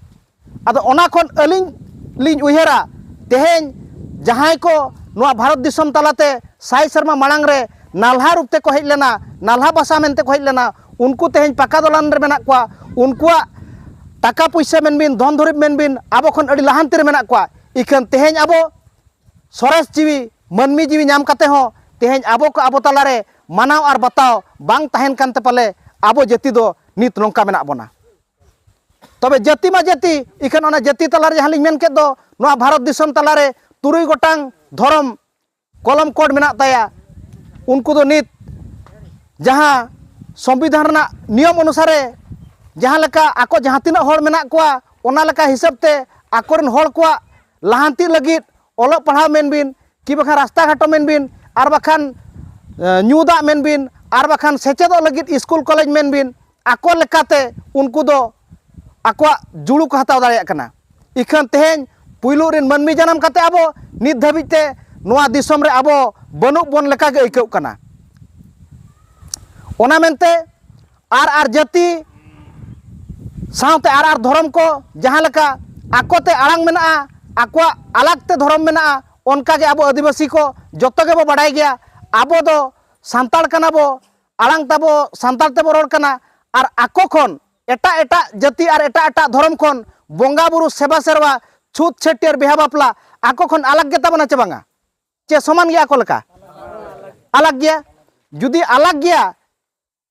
ᱟᱫᱚ ᱚᱱᱟ ᱠᱷᱚᱱ ᱟᱹᱞᱤᱧ ᱞᱤᱧ ᱩᱭᱦᱟᱹᱨᱟ, ᱛᱮᱦᱮᱧ ᱡᱟᱦᱟᱸᱭ ᱠᱚ ᱱᱚᱣᱟ ᱵᱷᱟᱨᱚᱛ ᱫᱤᱥᱚᱢ ᱛᱟᱞᱟᱛᱮ ᱥᱟᱭ ᱥᱮᱨᱢᱟ ᱢᱟᱲᱟᱝ ᱨᱮ ᱱᱟᱞᱦᱟ ᱨᱩᱯ ᱛᱮᱠᱚ ᱦᱮᱡ ᱞᱮᱱᱟ, ᱱᱟᱞᱦᱟ ᱵᱷᱟᱥᱟ ᱢᱮᱱᱛᱮ ᱠᱚ ᱦᱮᱡ ᱞᱮᱱᱟ, ᱩᱱᱠᱩ ᱛᱮᱦᱮᱧ ᱯᱟᱠᱟ ᱫᱚᱞᱟᱱ ᱨᱮ ᱢᱮᱱᱟᱜ ᱠᱚᱣᱟ᱾ ᱩᱱᱠᱩᱣᱟᱜ ᱴᱟᱠᱟ ᱯᱩᱭᱥᱟᱹ ᱢᱮᱱ ᱵᱤᱱ, ᱫᱷᱚᱱ ᱫᱩᱨᱤᱵᱽ ᱢᱮᱱ ᱵᱤᱱ, ᱟᱵᱚ ᱠᱷᱚᱱ ᱟᱹᱰᱤ ᱞᱟᱦᱟᱱᱛᱤ ᱨᱮ ᱢᱮᱱᱟᱜ ᱠᱚᱣᱟ᱾ ᱤᱠᱷᱟᱹᱱ ᱛᱮᱦᱮᱧ ᱟᱵᱚ ᱥᱚᱨᱮᱥ ᱡᱤᱣᱤ, ᱢᱟᱹᱱᱢᱤ ᱡᱤᱣᱤ ᱧᱟᱢ ᱠᱟᱛᱮ ᱦᱚᱸ ᱛᱮᱦᱮᱧ ᱟᱵᱚ ᱠᱚ ᱟᱵᱚ ᱛᱟᱞᱟᱨᱮ ᱢᱟᱱᱟᱣ ᱟᱨ ᱵᱟᱛᱟᱣ ᱵᱟᱝ ᱛᱟᱦᱮᱱ ᱠᱟᱱᱛᱮ ᱯᱟᱞᱮ ᱟᱵᱚ ᱡᱟᱹᱛᱤ ᱫᱚ ᱱᱤᱛ ᱱᱚᱝᱠᱟ ᱢᱮᱱᱟᱜ ᱵᱚᱱᱟ᱾ ᱛᱚᱵᱮ ᱡᱟᱹᱛᱤ ᱢᱟ ᱡᱟᱹᱛᱤ, ᱤᱠᱷᱟᱹᱱ ᱚᱱᱟ ᱡᱟᱹᱛᱤ ᱛᱟᱞᱟᱨᱮ ᱡᱟᱦᱟᱸ ᱞᱤᱧ ᱢᱮᱱ ᱠᱮᱫ ᱫᱚ, ᱱᱚᱣᱟ ᱵᱷᱟᱨᱚᱛ ᱫᱤᱥᱚᱢ ᱛᱟᱞᱟᱨᱮ ᱛᱩᱨᱩᱭ ᱜᱚᱴᱟᱝ ᱫᱷᱚᱨᱚᱢ ᱠᱚᱞᱚᱢ ᱠᱳᱰ ᱢᱮᱱᱟᱜ ᱛᱟᱭᱟ᱾ ᱩᱱᱠᱩ ᱫᱚ ᱱᱤᱛ ᱡᱟᱦᱟᱸ ᱥᱚᱝᱵᱤᱫᱷᱟᱱ ᱨᱮᱱᱟᱜ ᱱᱤᱭᱚᱢ ᱚᱱᱩᱥᱟᱨᱮ ᱡᱟᱦᱟᱸ ᱞᱮᱠᱟ ᱟᱠᱚ ᱡᱟᱦᱟᱸ ᱛᱤᱱᱟᱹᱜ ᱦᱚᱲ ᱢᱮᱱᱟᱜ ᱠᱚᱣᱟ, ᱚᱱᱟ ᱞᱮᱠᱟ ᱦᱤᱥᱟᱹᱵ ᱛᱮ ᱟᱠᱚᱨᱮᱱ ᱦᱚᱲ ᱠᱚᱣᱟᱜ ᱞᱟᱦᱟᱱᱛᱤ ᱞᱟᱹᱜᱤᱫ ᱚᱞᱚᱜ ᱯᱟᱲᱦᱟᱣ ᱢᱮᱱ ᱵᱤᱱ, ᱠᱤ ᱵᱟᱠᱷᱟᱱ ᱨᱟᱥᱛᱟ ᱜᱷᱟᱴᱚ ᱢᱮᱱ ᱵᱤᱱ, ᱟᱨ ᱵᱟᱠᱷᱟᱱ, ᱮ, ᱧᱩ ᱫᱟᱜ ᱢᱮᱱ ᱵᱤᱱ, ᱟᱨ ᱵᱟᱠᱷᱟᱱ ᱥᱮᱪᱮᱫᱚᱜ ᱞᱟᱹᱜᱤᱫ ᱥᱠᱩᱞ ᱠᱚᱞᱮᱡᱽ ᱢᱮᱱ ᱵᱤᱱ, ᱟᱠᱚ ᱞᱮᱠᱟᱛᱮ ᱩᱱᱠᱩ ᱫᱚ ᱟᱠᱚᱣᱟᱜ ᱡᱩᱲᱩ ᱠᱚ ᱦᱟᱛᱟᱣ ᱫᱟᱲᱮᱭᱟᱜ ᱠᱟᱱᱟ᱾ ᱤᱠᱷᱟᱹᱱ ᱛᱮᱦᱮᱧ ᱯᱩᱭᱞᱩ ᱨᱮᱱ ᱢᱟᱹᱱᱢᱤ ᱡᱟᱱᱟᱢ ᱠᱟᱛᱮ ᱟᱵᱚ ᱱᱤᱛ ᱫᱷᱟᱹᱵᱤᱡ ᱛᱮ ᱱᱚᱣᱟ ᱫᱤᱥᱚᱢ ᱨᱮ ᱟᱵᱚ ᱵᱟᱹᱱᱩᱜ ᱵᱚᱱ ᱞᱮᱠᱟ ᱜᱮ ᱟᱹᱭᱠᱟᱹᱜ ᱠᱟᱱᱟ᱾ ᱚᱱᱟ ᱢᱮᱱᱛᱮ ᱟᱨ ᱟᱨ ᱡᱟᱹᱛᱤ ᱥᱟᱶᱛᱮ ᱟᱨ ᱟᱨ ᱫᱷᱚᱨᱚᱢ ᱠᱚ ᱡᱟᱦᱟᱸ ᱞᱮᱠᱟ ᱟᱠᱚᱛᱮ ᱟᱲᱟᱝ ᱢᱮᱱᱟᱜᱼᱟ, ᱟᱠᱚᱣᱟᱜ ᱟᱞᱟᱜᱽ ᱛᱮ ᱫᱷᱚᱨᱚᱢ ᱢᱮᱱᱟᱜᱼᱟ, ᱚᱱᱠᱟ ᱜᱮ ᱟᱵᱚ ᱟᱹᱫᱤᱵᱟᱹᱥᱤ ᱠᱚ ᱡᱚᱛᱚ ᱜᱮᱵᱚ ᱵᱟᱰᱟᱭ ᱜᱮᱭᱟ᱾ ᱟᱵᱚ ᱫᱚ ᱥᱟᱱᱛᱟᱲ ᱠᱟᱱᱟ ᱵᱚ, ᱟᱲᱟᱝ ᱛᱟᱵᱚ ᱥᱟᱱᱛᱟᱲ ᱛᱮᱵᱚ ᱨᱚᱲ ᱠᱟᱱᱟ, ᱟᱨ ᱟᱠᱚ ᱠᱷᱚᱱ ᱮᱴᱟᱜ ᱮᱴᱟᱜ ᱡᱟᱹᱛᱤ ᱟᱨ ᱮᱴᱟᱜ ᱮᱴᱟᱜ ᱫᱷᱚᱨᱚᱢ ᱠᱷᱚᱱ ᱵᱚᱸᱜᱟ ᱵᱩᱨᱩ, ᱥᱮᱵᱟ ᱥᱮᱨᱣᱟ, ᱪᱷᱩᱛ ᱪᱷᱟᱹᱴᱭᱟᱹᱨ, ᱵᱤᱦᱟ ᱵᱟᱯᱞᱟ ᱟᱠᱚ ᱠᱷᱚᱱ ᱟᱞᱟᱜᱽ ᱜᱮᱛᱟ ᱵᱚᱱᱟ ᱪᱮ ᱵᱟᱝᱟ? ᱪᱮ ᱥᱚᱢᱟᱱ ᱜᱮᱭᱟ ᱟᱠᱚ ᱞᱮᱠᱟ? ᱟᱞᱟᱜᱽ ᱜᱮᱭᱟ᱾ ᱡᱩᱫᱤ ᱟᱞᱟᱜᱽ ᱜᱮᱭᱟ,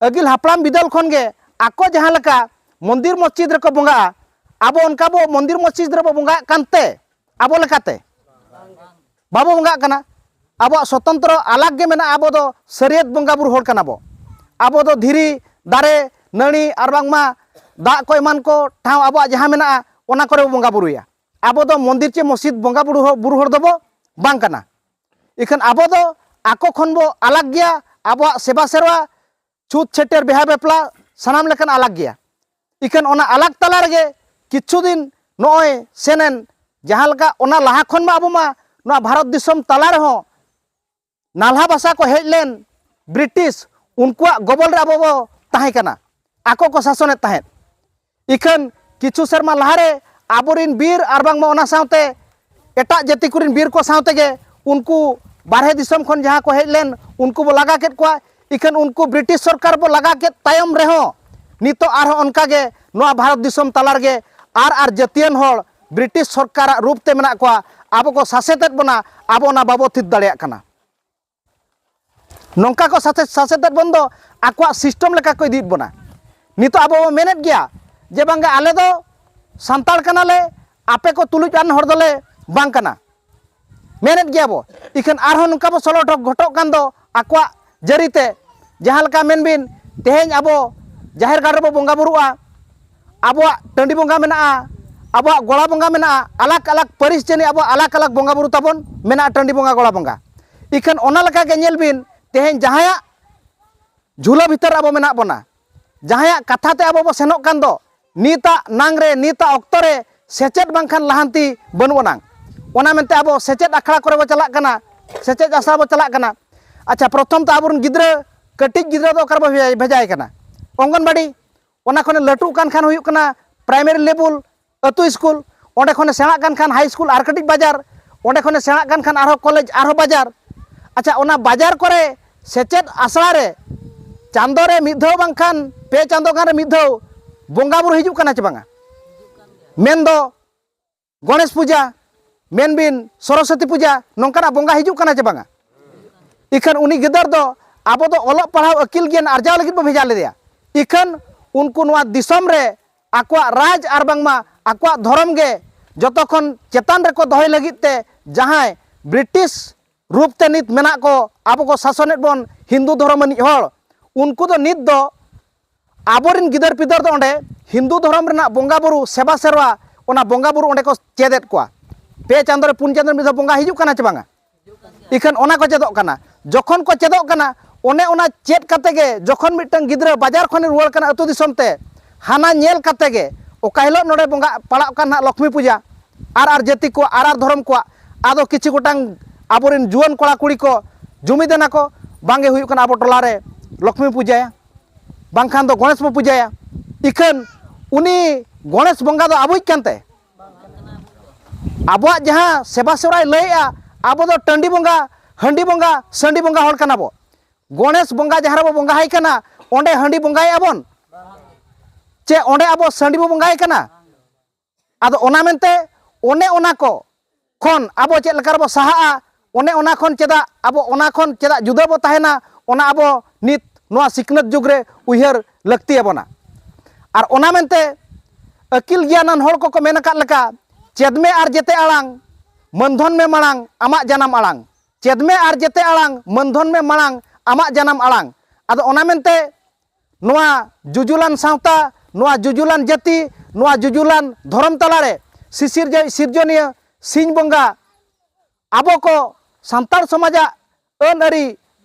ᱟᱹᱜᱤᱞ ᱦᱟᱯᱲᱟᱢ ᱵᱤᱫᱟᱹᱞ ᱠᱷᱚᱱ ᱜᱮ ᱟᱠᱚ ᱡᱟᱦᱟᱸ ᱞᱮᱠᱟ ᱢᱚᱱᱫᱤᱨ ᱢᱚᱥᱡᱤᱫ ᱨᱮᱠᱚ ᱵᱚᱸᱜᱟᱜᱼᱟ, ᱟᱵᱚ ᱚᱱᱠᱟ ᱵᱚ ᱢᱚᱱᱫᱤᱨ ᱢᱚᱥᱡᱤᱫ ᱨᱮᱵᱚ ᱵᱚᱸᱜᱟᱜ ᱠᱟᱱᱛᱮ ᱟᱵᱚ ᱞᱮᱠᱟᱛᱮ ᱵᱟᱵᱚ ᱵᱚᱸᱜᱟᱜ ᱠᱟᱱᱟ᱾ ᱟᱵᱚᱣᱟᱜ ᱥᱚᱛᱚᱱᱛᱨᱚ ᱟᱞᱟᱜᱽ ᱜᱮ ᱢᱮᱱᱟᱜᱼᱟ᱾ ᱟᱵᱚ ᱫᱚ ᱥᱟᱹᱨᱤᱭᱟᱹᱛ ᱵᱚᱸᱜᱟ ᱵᱩᱨᱩ ᱦᱚᱲ ᱠᱟᱱᱟ ᱵᱚ᱾ ᱟᱵᱚ ᱫᱚ ᱫᱷᱤᱨᱤ, ᱫᱟᱨᱮ, ᱱᱟᱹᱲᱤ ᱟᱨ ᱵᱟᱝᱢᱟ ᱫᱟᱜ ᱠᱚ ᱮᱢᱟᱱ ᱠᱚ ᱴᱷᱟᱶ ᱟᱵᱚᱣᱟᱜ ᱡᱟᱦᱟᱸ ᱢᱮᱱᱟᱜᱼᱟ, ᱚᱱᱟ ᱠᱚᱨᱮ ᱵᱚ ᱵᱚᱸᱜᱟ ᱵᱩᱨᱩᱭᱟ᱾ ᱟᱵᱚ ᱫᱚ ᱢᱚᱱᱫᱤᱨ ᱪᱮ ᱢᱚᱥᱡᱤᱫ ᱵᱚᱸᱜᱟ ᱵᱩᱨᱩ ᱦᱚ-, ᱵᱩᱨᱩ ᱦᱚᱲ ᱫᱚᱵᱚ ᱵᱟᱝ ᱠᱟᱱᱟ᱾ ᱤᱠᱷᱟᱹᱱ ᱟᱵᱚ ᱫᱚ ᱟᱠᱚ ᱠᱷᱚᱱ ᱵᱚ ᱟᱞᱟᱜᱽ ᱜᱮᱭᱟ᱾ ᱟᱵᱚᱣᱟᱜ ᱥᱮᱵᱟ ᱥᱮᱨᱣᱟ, ᱪᱷᱩᱛ ᱪᱷᱟᱹᱴᱭᱟᱹᱨ, ᱵᱤᱦᱟ ᱵᱟᱯᱞᱟ, ᱥᱟᱱᱟᱢ ᱞᱮᱠᱟᱱ ᱟᱞᱟᱜᱽ ᱜᱮᱭᱟ᱾ ᱤᱠᱷᱟᱹᱱ ᱚᱱᱟ ᱟᱞᱟᱜᱽ ᱛᱟᱞᱟ ᱨᱮᱜᱮ ᱠᱤᱪᱷᱩ ᱫᱤᱱ ᱱᱚᱜᱼᱚᱭ ᱥᱮᱱᱮᱱ, ᱡᱟᱦᱟᱸ ᱞᱮᱠᱟ ᱚᱱᱟ ᱞᱟᱦᱟ ᱠᱷᱚᱱ ᱢᱟ ᱟᱵᱚ ᱢᱟ ᱱᱚᱣᱟ ᱵᱷᱟᱨᱚᱛ ᱫᱤᱥᱚᱢ ᱛᱟᱞᱟ ᱨᱮᱦᱚᱸ ᱱᱟᱞᱦᱟ ᱵᱷᱟᱥᱟ ᱠᱚ ᱦᱮᱡ ᱞᱮᱱ ᱵᱨᱤᱴᱤᱥ, ᱩᱱᱠᱩᱣᱟᱜ ᱜᱚᱵᱚᱞ ᱨᱮ ᱟᱵᱚ ᱵᱚ ᱛᱟᱦᱮᱸ ᱠᱟᱱᱟ, ᱟᱠᱚ ᱠᱚ ᱥᱟᱥᱚᱱᱮᱫ ᱛᱟᱦᱮᱸᱫ᱾ ᱤᱠᱷᱟᱹᱱ ᱠᱤᱪᱷᱩ ᱥᱮᱨᱢᱟ ᱞᱟᱦᱟᱨᱮ ᱟᱵᱚᱨᱤᱱ ᱵᱤᱨ ᱟᱨ ᱵᱟᱝᱢᱟ ᱚᱱᱟ ᱥᱟᱶᱛᱮ ᱮᱴᱟᱜ ᱡᱟᱹᱛᱤ ᱠᱚᱨᱮᱱ ᱵᱤᱨ ᱠᱚ ᱥᱟᱶ ᱛᱮᱜᱮ ᱩᱱᱠᱩ ᱵᱟᱨᱦᱮ ᱫᱤᱥᱚᱢ ᱠᱷᱚᱱ ᱡᱟᱦᱟᱸ ᱠᱚ ᱦᱮᱡ ᱞᱮᱱ, ᱩᱱᱠᱩ ᱵᱚ ᱞᱟᱜᱟ ᱠᱮᱫ ᱠᱚᱣᱟ᱾ ᱤᱠᱷᱟᱹᱱ ᱩᱱᱠᱩ ᱵᱨᱤᱴᱤᱥ ᱥᱚᱨᱠᱟᱨ ᱵᱚ ᱞᱟᱜᱟ ᱠᱮᱫ ᱛᱟᱭᱚᱢ ᱨᱮᱦᱚᱸ ᱱᱤᱛᱚᱜ ᱟᱨᱦᱚᱸ ᱚᱱᱠᱟ ᱜᱮ ᱱᱚᱣᱟ ᱵᱷᱟᱨᱚᱛ ᱫᱤᱥᱚᱢ ᱛᱟᱞᱟ ᱨᱮᱜᱮ ᱟᱨ ᱟᱨ ᱡᱟᱹᱛᱤᱭᱟᱱ ᱦᱚᱲ ᱵᱨᱤᱴᱤᱥ ᱥᱚᱨᱠᱟᱨᱟᱜ ᱨᱩᱯ ᱛᱮ ᱢᱮᱱᱟᱜ ᱠᱚᱣᱟ, ᱟᱵᱚ ᱠᱚ ᱥᱟᱥᱮᱛᱮᱫ ᱵᱚᱱᱟ, ᱟᱵᱚ ᱚᱱᱟ ᱵᱟᱵᱚ ᱛᱷᱤᱛ ᱫᱟᱲᱮᱭᱟᱜ ᱠᱟᱱᱟ᱾ ᱱᱚᱝᱠᱟ ᱠᱚ ᱥᱟᱥᱮ-, ᱥᱟᱥᱮᱛᱮᱫ ᱵᱚᱱ ᱫᱚ ᱟᱠᱚᱣᱟᱜ ᱥᱤᱥᱴᱮᱢ ᱞᱮᱠᱟ ᱠᱚ ᱤᱫᱤᱭᱮᱫ ᱵᱚᱱᱟ᱾ ᱱᱤᱛᱚᱜ ᱟᱵᱚ ᱵᱚ ᱢᱮᱱᱮᱫ ᱜᱮᱭᱟ ᱡᱮ ᱵᱟᱝᱜᱟ ᱟᱞᱮ ᱫᱚ ᱥᱟᱱᱛᱟᱲ ᱠᱟᱱᱟᱞᱮ, ᱟᱯᱮ ᱠᱚ ᱛᱩᱞᱩᱡ ᱟᱱ ᱦᱚᱲ ᱫᱚᱞᱮ ᱵᱟᱝ ᱠᱟᱱᱟ, ᱢᱮᱱᱮᱫ ᱜᱮᱭᱟ ᱵᱚ᱾ ᱤᱠᱷᱟᱹᱱ ᱟᱨᱦᱚᱸ ᱱᱚᱝᱠᱟ ᱵᱚ ᱥᱚᱞᱚᱴ ᱜᱷᱚᱴᱚᱜ ᱠᱟᱱ ᱫᱚ ᱟᱠᱚᱣᱟᱜ ᱡᱟᱹᱨᱤᱛᱮ᱾ ᱡᱟᱦᱟᱸ ᱞᱮᱠᱟ ᱢᱮᱱ ᱵᱤᱱ, ᱛᱮᱦᱮᱧ ᱟᱵᱚ ᱡᱟᱦᱮᱨ ᱜᱟᱲ ᱨᱮᱵᱚ ᱵᱚᱸᱜᱟ ᱵᱩᱨᱩᱜᱼᱟ, ᱟᱵᱚᱣᱟᱜ ᱴᱟᱺᱰᱤ ᱵᱚᱸᱜᱟ ᱢᱮᱱᱟᱜᱼᱟ, ᱟᱵᱚᱣᱟᱜ ᱜᱚᱲᱟ ᱵᱚᱸᱜᱟ ᱢᱮᱱᱟᱜᱼᱟ, ᱟᱞᱟᱜᱽ ᱟᱞᱟᱜᱽ ᱯᱟᱹᱨᱤᱥ ᱡᱟᱹᱱᱤᱡ ᱟᱵᱚᱣᱟᱜ ᱟᱞᱟᱜᱽ ᱟᱞᱟᱜᱽ ᱵᱚᱸᱜᱟ ᱵᱩᱨᱩ ᱛᱟᱵᱚᱱ ᱢᱮᱱᱟᱜᱼᱟ, ᱴᱟᱺᱰᱤ ᱵᱚᱸᱜᱟ, ᱜᱚᱲᱟ ᱵᱚᱸᱜᱟ᱾ ᱤᱠᱷᱟᱹᱱ ᱚᱱᱟ ᱞᱮᱠᱟ ᱜᱮ ᱧᱮᱞ ᱵᱤᱱ, ᱛᱮᱦᱮᱧ ᱡᱟᱦᱟᱸᱭᱟᱜ ᱡᱷᱩᱞᱟᱹ ᱵᱷᱤᱛᱟᱹᱨ ᱨᱮ ᱟᱵᱚ ᱢᱮᱱᱟᱜ ᱵᱚᱱᱟ, ᱡᱟᱦᱟᱸᱭᱟᱜ ᱠᱟᱛᱷᱟ ᱛᱮ ᱟᱵᱚ ᱵᱚ ᱥᱮᱱᱚᱜ ᱠᱟᱱ ᱫᱚ, ᱱᱤᱛᱟᱜ ᱱᱟᱝ ᱨᱮ, ᱱᱤᱛᱟᱜ ᱚᱠᱛᱚ ᱨᱮ ᱥᱮᱪᱮᱫ ᱵᱟᱝᱠᱷᱟᱱ ᱞᱟᱦᱟᱱᱛᱤ ᱵᱟᱹᱱᱩᱜ ᱟᱱᱟᱝ᱾ ᱚᱱᱟ ᱢᱮᱱᱛᱮ ᱟᱵᱚ ᱥᱮᱪᱮᱫ ᱟᱠᱷᱲᱟ ᱠᱚᱨᱮ ᱵᱚ ᱪᱟᱞᱟᱜ ᱠᱟᱱᱟ, ᱥᱮᱪᱮᱫ ᱟᱥᱲᱟ ᱵᱚ ᱪᱟᱞᱟᱜ ᱠᱟᱱᱟ᱾ ᱟᱪᱪᱷᱟ, ᱯᱨᱚᱛᱷᱚᱢ ᱛᱮ ᱟᱵᱚᱨᱮᱱ ᱜᱤᱫᱽᱨᱟᱹ, ᱠᱟᱹᱴᱤᱡ ᱜᱤᱫᱽᱨᱟᱹ ᱫᱚ ᱚᱠᱟᱨᱮ ᱵᱚ ᱵᱷᱮᱡᱟᱭ, ᱵᱷᱮᱡᱟᱭ ᱠᱟᱱᱟ? ᱚᱝᱜᱚᱱᱵᱟᱲᱤ᱾ ᱚᱱᱟ ᱠᱷᱚᱱᱮ ᱞᱟᱹᱴᱩᱜ ᱠᱟᱱ ᱠᱷᱟᱱ ᱦᱩᱭᱩᱜ ᱠᱟᱱᱟ ᱯᱨᱟᱭᱢᱟᱨᱤ ᱞᱮᱵᱩᱞ, ᱟᱹᱛᱩ ᱥᱠᱩᱞ, ᱚᱸᱰᱮ ᱠᱷᱚᱱᱮ ᱥᱮᱬᱟᱜ ᱠᱟᱱ ᱠᱷᱟᱱ ᱦᱟᱭ ᱥᱠᱩᱞ, ᱟᱨ ᱠᱟᱹᱴᱤᱡ ᱵᱟᱡᱟᱨ, ᱚᱸᱰᱮ ᱠᱷᱚᱱᱮ ᱥᱮᱬᱟᱜ ᱠᱟᱱ ᱠᱷᱟᱱ ᱟᱨᱦᱚᱸ ᱠᱚᱞᱮᱡᱽ, ᱟᱨᱦᱚᱸ ᱵᱟᱡᱟᱨ᱾ ᱟᱪᱪᱷᱟ, ᱚᱱᱟ ᱵᱟᱡᱟᱨ ᱠᱚᱨᱮ ᱥᱮᱪᱮᱫ ᱟᱥᱲᱟ ᱨᱮ ᱪᱟᱸᱫᱚ ᱨᱮ ᱢᱤᱫ ᱫᱷᱟᱣ ᱵᱟᱝᱠᱷᱟᱱ ᱯᱮ ᱪᱟᱸᱫᱚ ᱜᱟᱱ ᱨᱮ ᱢᱤᱫ ᱫᱷᱟᱣ ᱵᱚᱸᱜᱟ ᱵᱩᱨᱩ ᱦᱤᱡᱩᱜ ᱠᱟᱱᱟ ᱪᱮ ᱵᱟᱝᱟ? ᱢᱮᱱᱫᱚ ᱜᱚᱬᱮᱥ ᱯᱩᱡᱟ, ᱢᱮᱱ ᱵᱤᱱ ᱥᱚᱨᱚᱥᱚᱛᱤ ᱯᱩᱡᱟ, ᱱᱚᱝᱠᱟᱱᱟᱜ ᱵᱚᱸᱜᱟ ᱦᱤᱡᱩᱜ ᱠᱟᱱᱟ ᱪᱮ ᱵᱟᱝᱟ? ᱤᱠᱷᱟᱹᱱ ᱩᱱᱤ ᱜᱤᱫᱟᱹᱨ ᱫᱚ ᱟᱵᱚ ᱫᱚ ᱚᱞᱚᱜ ᱯᱟᱲᱦᱟᱣ ᱟᱹᱠᱤᱞ ᱜᱮᱭᱟᱱ ᱟᱨᱡᱟᱣ ᱞᱟᱹᱜᱤᱫ ᱵᱚ ᱵᱷᱮᱡᱟ ᱞᱮᱫᱮᱭᱟ᱾ ᱤᱠᱷᱟᱹᱱ ᱩᱱᱠᱩ ᱱᱚᱣᱟ ᱫᱤᱥᱚᱢ ᱨᱮ ᱟᱠᱚᱣᱟᱜ ᱨᱟᱡᱽ ᱟᱨ ᱵᱟᱝᱢᱟ ᱟᱠᱚᱣᱟᱜ ᱫᱷᱚᱨᱚᱢ ᱜᱮ ᱡᱚᱛᱚ ᱠᱷᱚᱱ ᱪᱮᱛᱟᱱ ᱨᱮᱠᱚ ᱫᱚᱦᱚᱭ ᱞᱟᱹᱜᱤᱫ ᱛᱮ ᱡᱟᱦᱟᱸᱭ ᱵᱨᱤᱴᱤᱥ ᱨᱩᱯ ᱛᱮ ᱱᱤᱛ ᱢᱮᱱᱟᱜ ᱠᱚ, ᱟᱵᱚ ᱠᱚ ᱥᱟᱥᱚᱱᱮᱫ ᱵᱚᱱ ᱦᱤᱱᱫᱩ ᱫᱷᱚᱨᱚᱢ ᱟᱹᱱᱤᱡ ᱦᱚᱲ, ᱩᱱᱠᱩ ᱫᱚ ᱱᱤᱛ ᱫᱚ ᱟᱵᱚᱨᱮᱱ ᱜᱤᱫᱟᱹᱨ ᱯᱤᱫᱟᱹᱨ ᱫᱚ ᱚᱸᱰᱮ ᱦᱤᱱᱫᱩ ᱫᱷᱚᱨᱚᱢ ᱨᱮᱱᱟᱜ ᱵᱚᱸᱜᱟ ᱵᱩᱨᱩ ᱥᱮᱵᱟ ᱥᱮᱨᱣᱟ, ᱚᱱᱟ ᱵᱚᱸᱜᱟ ᱵᱩᱨᱩ ᱚᱸᱰᱮ ᱠᱚ ᱪᱮᱫ ᱮᱫ ᱠᱚᱣᱟ᱾ ᱯᱮ ᱪᱟᱸᱫᱳ ᱨᱮ ᱯᱩᱱ ᱪᱟᱸᱫᱳ ᱨᱮ ᱢᱤᱫ ᱫᱷᱟᱣ ᱵᱚᱸᱜᱟ ᱦᱤᱡᱩᱜ ᱠᱟᱱᱟ ᱪᱮ ᱵᱟᱝᱟ? ᱤᱠᱷᱟᱹᱱ ᱚᱱᱟ ᱠᱚ ᱪᱮᱫᱚᱜ ᱠᱟᱱᱟ᱾ ᱡᱚᱠᱷᱚᱱ ᱠᱚ ᱪᱮᱫᱚᱜ ᱠᱟᱱᱟ, ᱚᱱᱮ ᱚᱱᱟ ᱪᱮᱫ ᱠᱟᱛᱮ ᱜᱮ ᱡᱚᱠᱷᱚᱱ ᱢᱤᱫᱴᱟᱝ ᱜᱤᱫᱽᱨᱟᱹ ᱵᱟᱡᱟᱨ ᱠᱷᱚᱱᱮ ᱨᱩᱣᱟᱹᱲ ᱠᱟᱱᱟ ᱟᱹᱛᱩ ᱫᱤᱥᱚᱢ ᱛᱮ, ᱦᱟᱱᱟ ᱧᱮᱞ ᱠᱟᱛᱮ ᱜᱮ ᱚᱠᱟ ᱦᱤᱞᱳᱜ ᱱᱚᱰᱮ ᱵᱚᱸᱜᱟ ᱯᱟᱲᱟᱜ ᱠᱟᱱ ᱦᱟᱸᱜ ᱞᱚᱠᱷᱢᱤ ᱯᱩᱡᱟ, ᱟᱨ ᱟᱨ ᱡᱟᱹᱛᱤ ᱠᱚᱣᱟᱜ, ᱟᱨ ᱟᱨ ᱫᱷᱚᱨᱚᱢ ᱠᱚᱣᱟᱜ, ᱟᱫᱚ ᱠᱤᱪᱷᱩ ᱜᱚᱴᱟᱝ ᱟᱵᱚᱨᱮᱱ ᱡᱩᱣᱟᱹᱱ ᱠᱚᱲᱟ ᱠᱩᱲᱤ ᱠᱚ ᱡᱩᱢᱤᱫ ᱮᱱᱟ ᱠᱚ, ᱵᱟᱝᱜᱮ ᱦᱩᱭᱩᱜ ᱠᱟᱱᱟ ᱟᱵᱚ ᱴᱚᱞᱟ ᱨᱮ ᱞᱚᱠᱷᱢᱤ ᱯᱩᱡᱟᱭᱟ, ᱵᱟᱝᱠᱷᱟᱱ ᱫᱚ ᱜᱚᱬᱮᱥ ᱵᱚ ᱯᱩᱡᱟᱭᱟ᱾ ᱤᱠᱷᱟᱹᱱ ᱩᱱᱤ ᱜᱚᱬᱮᱥ ᱵᱚᱸᱜᱟ ᱫᱚ ᱟᱵᱚᱭᱤᱡ ᱠᱟᱱᱛᱮ? ᱟᱵᱚᱣᱟᱜ ᱡᱟᱦᱟᱸ ᱥᱮᱵᱟ ᱥᱮᱣᱟᱭ ᱞᱟᱹᱭᱮᱜᱼᱟ, ᱟᱵᱚ ᱫᱚ ᱴᱟᱺᱰᱤ ᱵᱚᱸᱜᱟ, ᱦᱟᱺᱰᱤ ᱵᱚᱸᱜᱟ, ᱥᱟᱺᱰᱤ ᱵᱚᱸᱜᱟ ᱦᱚᱲ ᱠᱟᱱᱟ ᱵᱚ᱾ ᱜᱚᱬᱮᱥ ᱵᱚᱸᱜᱟ ᱡᱟᱦᱟᱸ ᱨᱮᱵᱚ ᱵᱚᱸᱜᱟ ᱟᱭ ᱠᱟᱱᱟ, ᱚᱸᱰᱮ ᱦᱟᱺᱰᱤ ᱵᱚᱸᱜᱟᱭᱮᱜᱼᱟ ᱵᱚᱱ ᱪᱮ ᱚᱸᱰᱮ ᱟᱵᱚ ᱥᱟᱺᱰᱤ ᱵᱚ ᱵᱚᱸᱜᱟᱭ ᱠᱟᱱᱟ? ᱟᱫᱚ ᱚᱱᱟ ᱢᱮᱱᱛᱮ ᱚᱱᱮ ᱚᱱᱟ ᱠᱚ ᱠᱷᱚᱱ ᱟᱵᱚ ᱪᱮᱫ ᱞᱮᱠᱟ ᱨᱮᱵᱚ ᱥᱟᱦᱟᱜᱼᱟ, ᱚᱱᱮ ᱚᱱᱟ ᱠᱷᱚᱱ ᱪᱮᱫᱟᱜ ᱟᱵᱚ ᱚᱱᱟ ᱠᱷᱚᱱ ᱪᱮᱫᱟᱜ ᱡᱩᱫᱟᱹ ᱵᱚ ᱛᱟᱦᱮᱱᱟ, ᱚᱱᱟ ᱟᱵᱚ ᱱᱤᱛ ᱱᱚᱣᱟ ᱥᱤᱠᱷᱱᱟᱹᱛ ᱡᱩᱜᱽ ᱨᱮ ᱩᱭᱦᱟᱹᱨ ᱞᱟᱹᱠᱛᱤ ᱟᱵᱚᱱᱟ᱾ ᱟᱨ ᱚᱱᱟ ᱢᱮᱱᱛᱮ ᱟᱹᱠᱤᱞ ᱜᱮᱭᱟᱱᱟᱱ ᱦᱚᱲ ᱠᱚᱠᱚ ᱢᱮᱱ ᱟᱠᱟᱫ ᱞᱮᱠᱟ, "ᱪᱮᱫ ᱢᱮ ᱟᱨ ᱡᱮᱛᱮ ᱟᱲᱟᱝ, ᱢᱟᱹᱱ ᱫᱷᱚᱱ ᱢᱮ ᱢᱟᱲᱟᱝ ᱟᱢᱟᱜ ᱡᱟᱱᱟᱢ ᱟᱲᱟᱝ, ᱪᱮᱫ ᱢᱮ ᱟᱨ ᱡᱮᱛᱮ ᱟᱲᱟᱝ, ᱢᱟᱹᱱ ᱫᱷᱚᱱ ᱢᱮ ᱢᱟᱲᱟᱝ ᱟᱢᱟᱜ ᱡᱟᱱᱟᱢ ᱟᱲᱟᱝ᱾" ᱟᱫᱚ ᱚᱱᱟ ᱢᱮᱱᱛᱮ ᱱᱚᱣᱟ ᱡᱩᱡᱩᱞᱟᱱ ᱥᱟᱶᱛᱟ, ᱱᱚᱣᱟ ᱡᱩᱡᱩᱞᱟᱱ ᱡᱟᱹᱛᱤ, ᱱᱚᱣᱟ ᱡᱩᱡᱩᱞᱟᱱ ᱫᱷᱚᱨᱚᱢ ᱛᱟᱞᱟᱨᱮ ᱥᱤᱥᱤᱨᱡᱟᱹᱣᱤᱡ ᱥᱤᱨᱡᱚᱱᱤᱭᱟᱹ ᱥᱤᱧ ᱵᱚᱸᱜᱟ ᱟᱵᱚ ᱠᱚ ᱥᱟᱱᱛᱟᱲ ᱥᱚᱢᱟᱡᱟᱜ ᱟᱹᱱ ᱟᱹᱨᱤ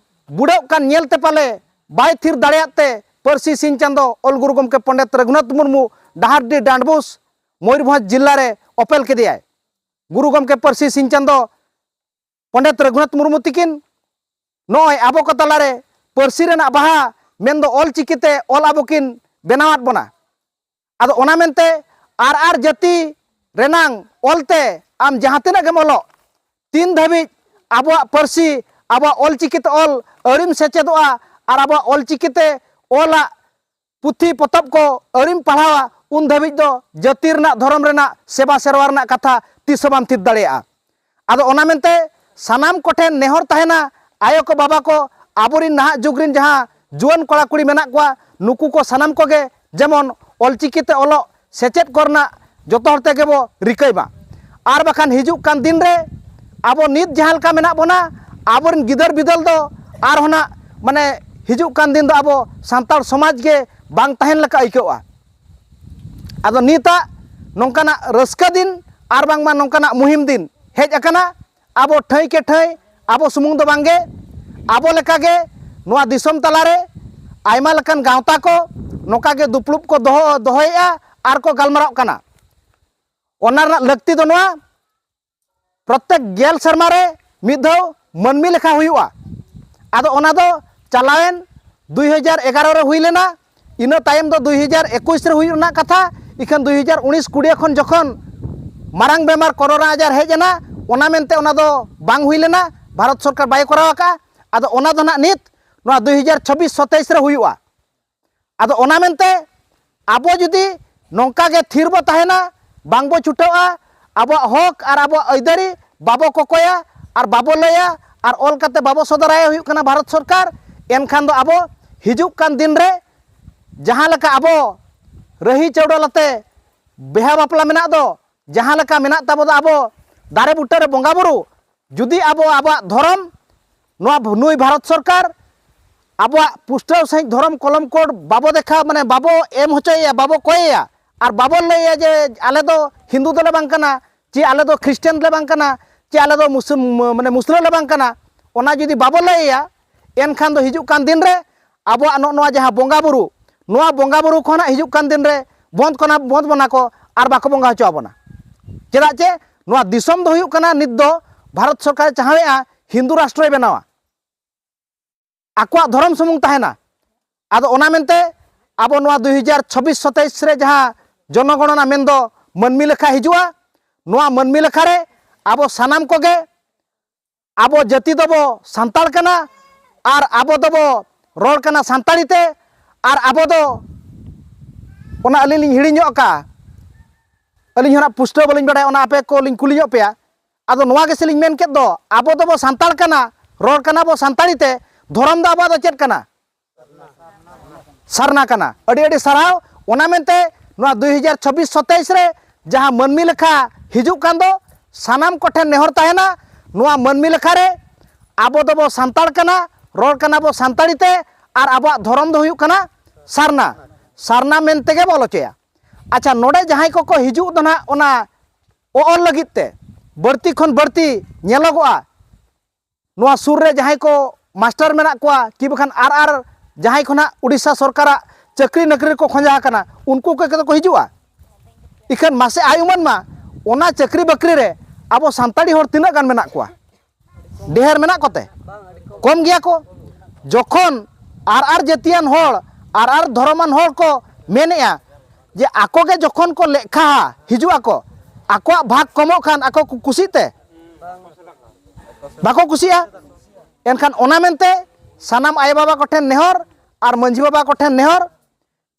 ᱵᱩᱰᱟᱹᱜ ᱠᱟᱱ ᱧᱮᱞᱛᱮ ᱯᱟᱞᱮ ᱵᱟᱭ ᱛᱷᱤᱨ ᱫᱟᱲᱮᱭᱟᱜ ᱛᱮ ᱯᱟᱹᱨᱥᱤ ᱥᱤᱧ ᱪᱟᱸᱫᱚ ᱚᱞ ᱜᱩᱨᱩ ᱜᱚᱢᱠᱮ ᱯᱚᱱᱰᱤᱛ ᱨᱟᱹᱜᱷᱩᱱᱟᱛᱷ ᱢᱩᱨᱢᱩ ᱰᱟᱦᱟᱨᱰᱤ ᱰᱟᱸᱰᱵᱳᱥ ᱢᱚᱭᱩᱨᱵᱷᱚᱸᱡᱽ ᱡᱤᱞᱟ ᱨᱮ ᱚᱯᱮᱞ ᱠᱮᱫᱮᱭᱟᱭ᱾ ᱜᱩᱨᱩ ᱜᱚᱢᱠᱮ ᱯᱟᱹᱨᱥᱤ ᱥᱤᱧ ᱪᱟᱸᱫᱚ ᱯᱚᱱᱰᱤᱛ ᱨᱟᱹᱜᱷᱩᱱᱟᱛᱷ ᱢᱩᱨᱢᱩ ᱛᱤᱠᱤᱱ ᱱᱚᱜᱼᱚᱭ ᱟᱵᱚ ᱠᱚ ᱛᱟᱞᱟᱨᱮ ᱯᱟᱹᱨᱥᱤ ᱨᱮᱱᱟᱜ ᱵᱟᱦᱟ ᱢᱮᱱᱫᱚ ᱚᱞ ᱪᱤᱠᱤᱛᱮ ᱚᱞ ᱟᱵᱚ ᱠᱤᱱ ᱵᱮᱱᱟᱣᱟᱫ ᱵᱚᱱᱟ᱾ ᱟᱫᱚ ᱚᱱᱟ ᱢᱮᱱᱛᱮ ᱟᱨ ᱟᱨ ᱡᱟᱹᱛᱤ ᱨᱮᱱᱟᱝ ᱚᱞᱛᱮ ᱟᱢ ᱡᱟᱦᱟᱸ ᱛᱤᱱᱟᱹᱜ ᱜᱮᱢ ᱚᱞᱚᱜ, ᱛᱤᱱ ᱫᱷᱟᱹᱵᱤᱡ ᱟᱵᱚᱣᱟᱜ ᱯᱟᱹᱨᱥᱤ, ᱟᱵᱚᱣᱟᱜ ᱚᱞ ᱪᱤᱠᱤᱛᱮ ᱚᱞ ᱟᱹᱣᱨᱤᱢ ᱥᱮᱪᱮᱫᱚᱜᱼᱟ ᱟᱨ ᱟᱵᱚᱣᱟᱜ ᱚᱞ ᱪᱤᱠᱤᱛᱮ ᱚᱞᱟᱜ ᱯᱩᱛᱷᱤ ᱯᱚᱛᱚᱵ ᱠᱚ ᱟᱹᱣᱨᱤᱢ ᱯᱟᱲᱦᱟᱣᱟ, ᱩᱱ ᱫᱷᱟᱹᱵᱤᱡ ᱫᱚ ᱡᱟᱹᱛᱤ ᱨᱮᱱᱟᱜ, ᱫᱷᱚᱨᱚᱢ ᱨᱮᱱᱟᱜ, ᱥᱮᱵᱟ ᱥᱮᱨᱣᱟ ᱨᱮᱱᱟᱜ ᱠᱟᱛᱷᱟ ᱛᱤᱥ ᱦᱚᱸ ᱵᱟᱢ ᱛᱷᱤᱛ ᱫᱟᱲᱮᱭᱟᱜᱼᱟ᱾ ᱟᱫᱚ ᱚᱱᱟ ᱢᱮᱱᱛᱮ ᱥᱟᱱᱟᱢ ᱠᱚᱴᱷᱮᱱ ᱱᱮᱦᱚᱨ ᱛᱟᱦᱮᱱᱟ, ᱟᱭᱳ ᱠᱚ, ᱵᱟᱵᱟ ᱠᱚ, ᱟᱵᱚᱨᱤᱱ ᱱᱟᱦᱟᱜ ᱡᱩᱜᱽ ᱨᱤᱱ ᱡᱟᱦᱟᱸ ᱡᱩᱣᱟᱹᱱ ᱠᱚᱲᱟ ᱠᱩᱲᱤ ᱢᱮᱱᱟᱜ ᱠᱚᱣᱟ, ᱱᱩᱠᱩ ᱠᱚ ᱥᱟᱱᱟᱢ ᱠᱚᱜᱮ ᱡᱮᱢᱚᱱ ᱚᱞᱪᱤᱠᱤ ᱛᱮ ᱚᱞᱚᱜ ᱥᱮᱪᱮᱫ ᱠᱚᱨᱮᱱᱟᱜ ᱡᱚᱛᱚ ᱦᱚᱲ ᱛᱮᱜᱮ ᱵᱚ ᱨᱤᱠᱟᱹᱭ ᱢᱟ᱾ ᱟᱨ ᱵᱟᱠᱷᱟᱱ ᱦᱤᱡᱩᱜ ᱠᱟᱱ ᱫᱤᱱ ᱨᱮ ᱟᱵᱚ ᱱᱤᱛ ᱡᱟᱦᱟᱸ ᱞᱮᱠᱟ ᱢᱮᱱᱟᱜ ᱵᱚᱱᱟ, ᱟᱵᱚᱨᱮᱱ ᱜᱤᱫᱟᱹᱨ ᱵᱤᱫᱟᱹᱞ ᱫᱚ ᱟᱨᱦᱚᱸ ᱱᱟᱜ, ᱢᱟᱱᱮ, ᱦᱤᱡᱩᱜ ᱠᱟᱱ ᱫᱤᱱ ᱫᱚ ᱟᱵᱚ ᱥᱟᱱᱛᱟᱲ ᱥᱚᱢᱟᱡᱽ ᱜᱮ ᱵᱟᱝ ᱛᱟᱦᱮᱱ ᱞᱮᱠᱟ ᱟᱹᱭᱠᱟᱹᱜᱼᱟ᱾ ᱟᱫᱚ ᱱᱤᱛᱟᱜ ᱱᱚᱝᱠᱟᱱᱟᱜ ᱨᱟᱹᱥᱠᱟᱹ ᱫᱤᱱ ᱟᱨ ᱵᱟᱝᱢᱟ ᱱᱚᱝᱠᱟᱱᱟᱜ ᱢᱩᱦᱤᱢ ᱫᱤᱱ ᱦᱮᱡ ᱟᱠᱟᱱᱟ᱾ ᱟᱵᱚ ᱴᱷᱟᱹᱭ ᱠᱮ ᱴᱷᱟᱹᱭ, ᱟᱵᱚ ᱥᱩᱢᱩᱝ ᱫᱚ ᱵᱟᱝᱜᱮ, ᱟᱵᱚ ᱞᱮᱠᱟᱜᱮ ᱱᱚᱣᱟ ᱫᱤᱥᱚᱢ ᱛᱟᱞᱟᱨᱮ ᱟᱭᱢᱟ ᱞᱮᱠᱟᱱ ᱜᱟᱶᱛᱟ ᱠᱚ ᱱᱚᱝᱠᱟ ᱜᱮ ᱫᱩᱯᱲᱩᱵ ᱠᱚ ᱫᱚᱦᱚ, ᱫᱚᱦᱚᱭᱮᱫᱼᱟ ᱟᱨ ᱠᱚ ᱜᱟᱞᱢᱟᱨᱟᱜ ᱠᱟᱱᱟ᱾ ᱚᱱᱟ ᱨᱮᱱᱟᱜ ᱞᱟᱹᱠᱛᱤ ᱫᱚ ᱱᱚᱣᱟ, ᱯᱨᱚᱛᱮᱠ ᱜᱮᱞ ᱥᱮᱨᱢᱟ ᱨᱮ ᱢᱤᱫ ᱫᱷᱟᱣ ᱢᱟᱹᱱᱢᱤ ᱞᱮᱠᱷᱟ ᱦᱩᱭᱩᱜᱼᱟ᱾ ᱟᱫᱚ ᱚᱱᱟ ᱫᱚ ᱪᱟᱞᱟᱣᱮᱱ ᱫᱩᱭ ᱦᱟᱡᱟᱨ ᱮᱜᱟᱨᱚ ᱨᱮ ᱦᱩᱭ ᱞᱮᱱᱟ, ᱤᱱᱟᱹ ᱛᱟᱭᱚᱢ ᱫᱚ ᱫᱩᱭ ᱦᱟᱡᱟᱨ ᱮᱠᱩᱥ ᱨᱮ ᱦᱩᱭᱩᱜ ᱨᱮᱱᱟᱜ ᱠᱟᱛᱷᱟ, ᱤᱠᱷᱟᱹᱱ ᱫᱩᱭ ᱦᱟᱡᱟᱨ ᱩᱱᱤᱥ ᱠᱩᱲᱤ ᱠᱷᱚᱱ ᱡᱚᱠᱷᱚᱱ ᱢᱟᱨᱟᱝ ᱵᱮᱢᱟᱨ ᱠᱚᱨᱳᱱᱟ ᱟᱡᱟᱨ ᱦᱮᱡ ᱮᱱᱟ, ᱚᱱᱟ ᱢᱮᱱᱛᱮ ᱚᱱᱟ ᱫᱚ ᱵᱟᱝ ᱦᱩᱭ ᱞᱮᱱᱟ, ᱵᱷᱟᱨᱚᱛ ᱥᱚᱨᱠᱟᱨ ᱵᱟᱭ ᱠᱚᱨᱟᱣ ᱟᱠᱟᱫᱼᱟ᱾ ᱟᱫᱚ ᱚᱱᱟ ᱫᱚ ᱱᱟᱜ ᱱᱤᱛ ᱱᱚᱣᱟ ᱫᱩᱭ ᱦᱟᱡᱟᱨ ᱪᱷᱟᱵᱵᱤᱥ ᱥᱟᱛᱟᱭᱤᱥ ᱨᱮ ᱦᱩᱭᱩᱜᱼᱟ᱾ ᱟᱫᱚ ᱚᱱᱟ ᱢᱮᱱᱛᱮ ᱟᱵᱚ ᱡᱩᱫᱤ ᱱᱚᱝᱠᱟ ᱜᱮ ᱛᱷᱤᱨ ᱵᱚ ᱛᱟᱦᱮᱱᱟ, ᱵᱟᱝ ᱵᱚ ᱪᱷᱩᱴᱟᱹᱜᱼᱟ, ᱟᱵᱚᱣᱟᱜ ᱦᱚᱠ ᱟᱨ ᱟᱵᱚᱣᱟᱜ ᱟᱹᱭᱫᱟᱹᱨᱤ ᱵᱟᱵᱚ ᱠᱚᱠᱚᱭᱟ ᱟᱨ ᱵᱟᱵᱚ ᱞᱟᱹᱭᱟ ᱟᱨ ᱚᱞ ᱠᱟᱛᱮ ᱵᱟᱵᱚ ᱥᱚᱫᱚᱨᱟᱭᱟ, ᱦᱩᱭᱩᱜ ᱠᱟᱱᱟ ᱵᱷᱟᱨᱚᱛ ᱥᱚᱨᱠᱟᱨ, ᱮᱱᱠᱷᱟᱱ ᱫᱚ ᱟᱵᱚ ᱦᱤᱡᱩᱜ ᱠᱟᱱ ᱫᱤᱱ ᱨᱮ ᱡᱟᱦᱟᱸ ᱞᱮᱠᱟ ᱟᱵᱚ ᱨᱟᱹᱦᱤ ᱪᱟᱹᱣᱰᱟᱹᱞ ᱟᱛᱮ ᱵᱤᱦᱟ ᱵᱟᱯᱞᱟ ᱢᱮᱱᱟᱜ ᱫᱚ, ᱡᱟᱦᱟᱸ ᱞᱮᱠᱟ ᱢᱮᱱᱟᱜ ᱛᱟᱵᱚ ᱫᱚ ᱟᱵᱚ ᱫᱟᱨᱮ ᱵᱩᱴᱟᱹ ᱨᱮ ᱵᱚᱸᱜᱟ ᱵᱩᱨᱩ, ᱡᱩᱫᱤ ᱟᱵᱚ ᱟᱵᱚᱣᱟᱜ ᱫᱷᱚᱨᱚᱢ, ᱱᱚᱣᱟ ᱱᱩᱭ ᱵᱷᱟᱨᱚᱛ ᱥᱚᱨᱠᱟᱨ ᱟᱵᱚᱣᱟᱜ ᱯᱩᱥᱴᱟᱹᱣ ᱥᱟᱺᱦᱤᱡ ᱫᱷᱚᱨᱚᱢ ᱠᱚᱞᱚᱢ ᱠᱳᱰ ᱵᱟᱵᱚ ᱫᱮᱠᱷᱟᱣ, ᱢᱟᱱᱮ, ᱵᱟᱵᱚ ᱮᱢ ᱦᱚᱪᱚᱭᱮᱭᱟ, ᱵᱟᱵᱚ ᱠᱚᱭᱮᱭᱟ, ᱟᱨ ᱵᱟᱵᱚ ᱞᱟᱹᱭᱮᱭᱟ ᱡᱮ ᱟᱞᱮ ᱫᱚ ᱦᱤᱱᱫᱩ ᱫᱚᱞᱮ ᱵᱟᱝ ᱠᱟᱱᱟ, ᱪᱮ ᱟᱞᱮ ᱫᱚ ᱠᱷᱨᱤᱥᱴᱟᱱ ᱞᱮ ᱵᱟᱝ ᱠᱟᱱᱟ, ᱪᱮ ᱟᱞᱮ ᱫᱚ ᱢᱩᱥ-, ᱢᱟᱱᱮ, ᱢᱩᱥᱞᱟᱹ ᱞᱮ ᱵᱟᱝ ᱠᱟᱱᱟ, ᱚᱱᱟ ᱡᱩᱫᱤ ᱵᱟᱵᱚ ᱞᱟᱹᱭᱮᱭᱟ, ᱮᱱᱠᱷᱟᱱ ᱫᱚ ᱦᱤᱡᱩᱜ ᱠᱟᱱ ᱫᱤᱱ ᱨᱮ ᱟᱵᱚᱣᱟᱜ ᱱᱚᱜᱼᱚ ᱱᱚᱣᱟ ᱡᱟᱦᱟᱸ ᱵᱚᱸᱜᱟ ᱵᱩᱨᱩ, ᱱᱚᱣᱟ ᱵᱚᱸᱜᱟ ᱵᱩᱨᱩ ᱠᱷᱚᱱᱟᱜ ᱦᱤᱡᱩᱜ ᱠᱟᱱ ᱫᱤᱱ ᱨᱮ ᱵᱚᱸᱫᱽ ᱠᱚᱱᱟ, ᱵᱚᱸᱫᱽ ᱵᱚᱱᱟ ᱠᱚ ᱟᱨ ᱵᱟᱠᱚ ᱵᱚᱸᱜᱟ ᱦᱚᱪᱚ ᱟᱵᱚᱱᱟ᱾ ᱪᱮᱫᱟᱜ ᱪᱮ ᱱᱚᱣᱟ ᱫᱤᱥᱚᱢ ᱫᱚ ᱦᱩᱭᱩᱜ ᱠᱟᱱᱟ, ᱱᱤᱛ ᱫᱚ ᱵᱷᱟᱨᱚᱛ ᱥᱚᱨᱠᱟᱨᱮ ᱪᱟᱦᱟᱣᱮᱫᱼᱟ ᱦᱤᱱᱫᱩ ᱨᱟᱥᱴᱨᱚᱭ ᱵᱮᱱᱟᱣᱟ, ᱟᱠᱚᱣᱟᱜ ᱫᱷᱚᱨᱚᱢ ᱥᱩᱢᱩᱝ ᱛᱟᱦᱮᱱᱟ᱾ ᱟᱫᱚ ᱚᱱᱟ ᱢᱮᱱᱛᱮ ᱟᱵᱚ ᱱᱚᱣᱟ ᱫᱩᱭ ᱦᱟᱡᱟᱨ ᱪᱷᱟᱵᱵᱤᱥ ᱥᱟᱛᱟᱭᱤᱥ ᱨᱮ ᱡᱟᱦᱟᱸ ᱡᱚᱱᱚᱜᱚᱬᱚᱱᱟ ᱢᱮᱱᱫᱚ ᱢᱟᱹᱱᱢᱤ ᱞᱮᱠᱷᱟ ᱦᱤᱡᱩᱜᱼᱟ, ᱱᱚᱣᱟ ᱢᱟᱹᱱᱢᱤ ᱞᱮᱠᱷᱟ ᱨᱮ ᱟᱵᱚ ᱥᱟᱱᱟᱢ ᱠᱚᱜᱮ ᱟᱵᱚ ᱡᱟᱹᱛᱤ ᱫᱚᱵᱚ ᱥᱟᱱᱛᱟᱲ ᱠᱟᱱᱟ ᱟᱨ ᱟᱵᱚ ᱫᱚᱵᱚ ᱨᱚᱲ ᱠᱟᱱᱟ ᱥᱟᱱᱛᱟᱲᱤ ᱛᱮ᱾ ᱟᱨ ᱟᱵᱚ ᱫᱚ, ᱚᱱᱟ ᱟᱹᱞᱤᱧ ᱞᱤᱧ ᱦᱤᱲᱤᱧ ᱧᱚᱜ ᱠᱟᱜᱼᱟ, ᱟᱹᱞᱤᱧ ᱦᱚᱸ ᱱᱟᱜ ᱯᱩᱥᱴᱟᱹᱣ ᱵᱟᱹᱞᱤᱧ ᱵᱟᱲᱟᱭᱟ, ᱚᱱᱟ ᱟᱯᱮ ᱠᱚᱞᱤᱧ ᱠᱩᱞᱤ ᱧᱚᱜ ᱯᱮᱭᱟ᱾ ᱟᱫᱚ ᱱᱚᱣᱟ ᱜᱮᱥᱮ ᱞᱤᱧ ᱢᱮᱱ ᱠᱮᱫ ᱫᱚ, ᱟᱵᱚ ᱫᱚᱵᱚ ᱥᱟᱱᱛᱟᱲ ᱠᱟᱱᱟ, ᱨᱚᱲ ᱠᱟᱱᱟ ᱵᱚ ᱥᱟᱱᱛᱟᱲᱤ ᱛᱮ, ᱫᱷᱚᱨᱚᱢ ᱫᱚ ᱟᱵᱚᱣᱟᱜ ᱫᱚ ᱪᱮᱫ ᱠᱟᱱᱟ? ᱥᱟᱨᱱᱟ ᱠᱟᱱᱟ᱾ ᱟᱹᱰᱤ ᱟᱹᱰᱤ ᱥᱟᱨᱦᱟᱣ᱾ ᱚᱱᱟ ᱢᱮᱱᱛᱮ ᱱᱚᱣᱟ ᱫᱩᱭ ᱦᱟᱡᱟᱨ ᱪᱷᱟᱵᱵᱤᱥ ᱥᱟᱛᱟᱭᱤᱥ ᱨᱮ ᱡᱟᱦᱟᱸ ᱢᱟᱹᱱᱢᱤ ᱞᱮᱠᱷᱟ ᱦᱤᱡᱩᱜ ᱠᱟᱱ ᱫᱚ, ᱥᱟᱱᱟᱢ ᱠᱚᱴᱷᱮᱱ ᱱᱮᱦᱚᱨ ᱛᱟᱦᱮᱱᱟ, ᱱᱚᱣᱟ ᱢᱟᱹᱱᱢᱤ ᱞᱮᱠᱷᱟ ᱨᱮ ᱟᱵᱚ ᱫᱚᱵᱚ ᱥᱟᱱᱛᱟᱲ ᱠᱟᱱᱟ, ᱨᱚᱲ ᱠᱟᱱᱟ ᱵᱚ ᱥᱟᱱᱛᱟᱲᱤ ᱛᱮ, ᱟᱨ ᱟᱵᱚᱣᱟᱜ ᱫᱷᱚᱨᱚᱢ ᱫᱚ ᱦᱩᱭᱩᱜ ᱠᱟᱱᱟ ᱥᱟᱨᱱᱟ᱾ ᱥᱟᱨᱱᱟ ᱢᱮᱱ ᱛᱮᱜᱮ ᱵᱚ ᱚᱞ ᱦᱚᱪᱚᱭᱟ᱾ ᱟᱪᱪᱷᱟ, ᱱᱚᱰᱮ ᱡᱟᱦᱟᱸᱭ ᱠᱚᱠᱚ ᱦᱤᱡᱩᱜ ᱫᱚ ᱱᱟᱦᱟᱜ ᱚᱱᱟ ᱚᱞ ᱞᱟᱹᱜᱤᱫ ᱛᱮ, ᱵᱟᱹᱲᱛᱤ ᱠᱷᱚᱱ ᱵᱟᱹᱲᱛᱤ ᱧᱮᱞᱚᱜᱚᱜᱼᱟ, ᱱᱚᱣᱟ ᱥᱩᱨ ᱨᱮ ᱡᱟᱦᱟᱸᱭ ᱠᱚ ᱢᱟᱥᱴᱟᱨ ᱢᱮᱱᱟᱜ ᱠᱚᱣᱟ, ᱠᱤ ᱵᱟᱠᱷᱟᱱ ᱟᱨ ᱟᱨ ᱡᱟᱦᱟᱸᱭ ᱠᱷᱚᱱᱟᱜ ᱩᱰᱤᱥᱥᱟ ᱥᱚᱨᱠᱟᱨᱟᱜ ᱪᱟᱹᱠᱨᱤ ᱱᱚᱠᱨᱤ ᱨᱮᱠᱚ ᱠᱷᱚᱸᱡᱟ ᱟᱠᱟᱱᱟ, ᱩᱱᱠᱩ ᱠᱚ ᱠᱚ ᱦᱤᱡᱩᱜᱼᱟ᱾ ᱤᱠᱷᱟᱹᱱ ᱢᱟᱥᱮ ᱟᱭ ᱩᱢᱟᱹᱱ ᱢᱟ, ᱚᱱᱟ ᱪᱟᱹᱠᱨᱤ ᱵᱟᱹᱠᱨᱤ ᱨᱮ ᱟᱵᱚ ᱥᱟᱱᱛᱟᱲᱤ ᱦᱚᱲ ᱛᱤᱱᱟᱹᱜ ᱜᱟᱱ ᱢᱮᱱᱟᱜ ᱠᱚᱣᱟ? ᱰᱷᱮᱨ ᱢᱮᱱᱟᱜ ᱠᱚᱛᱮ? ᱠᱚᱢ ᱜᱮᱭᱟ ᱠᱚ᱾ ᱡᱚᱠᱷᱚᱱ ᱟᱨ ᱟᱨ ᱡᱟᱹᱛᱤᱭᱟᱱ ᱦᱚᱲ, ᱟᱨ ᱟᱨ ᱫᱷᱚᱨᱚᱢᱟᱱ ᱦᱚᱲ ᱠᱚ ᱢᱮᱱᱮᱜᱼᱟ ᱡᱮ ᱟᱠᱚ ᱜᱮ ᱡᱚᱠᱷᱚᱱ ᱠᱚ ᱞᱮᱠᱷᱟᱜᱼᱟ, ᱦᱤᱡᱩᱜ ᱟᱠᱚ, ᱟᱠᱚᱣᱟᱜ ᱵᱷᱟᱜᱽ ᱠᱚᱢᱚᱜ ᱠᱷᱟᱱ ᱟᱠᱚ ᱠᱚ ᱠᱩᱥᱤᱜ ᱛᱮ? ᱵᱟᱠᱚ ᱠᱩᱥᱤᱜᱼᱟ᱾ ᱮᱱᱠᱷᱟᱱ ᱚᱱᱟ ᱢᱮᱱᱛᱮ ᱥᱟᱱᱟᱢ ᱟᱭᱳ ᱵᱟᱵᱟ ᱠᱚᱴᱷᱮᱱ ᱱᱮᱦᱚᱨ ᱟᱨ ᱢᱟᱹᱡᱷᱤ ᱵᱟᱵᱟ ᱠᱚᱴᱷᱮᱱ ᱱᱮᱦᱚᱨ,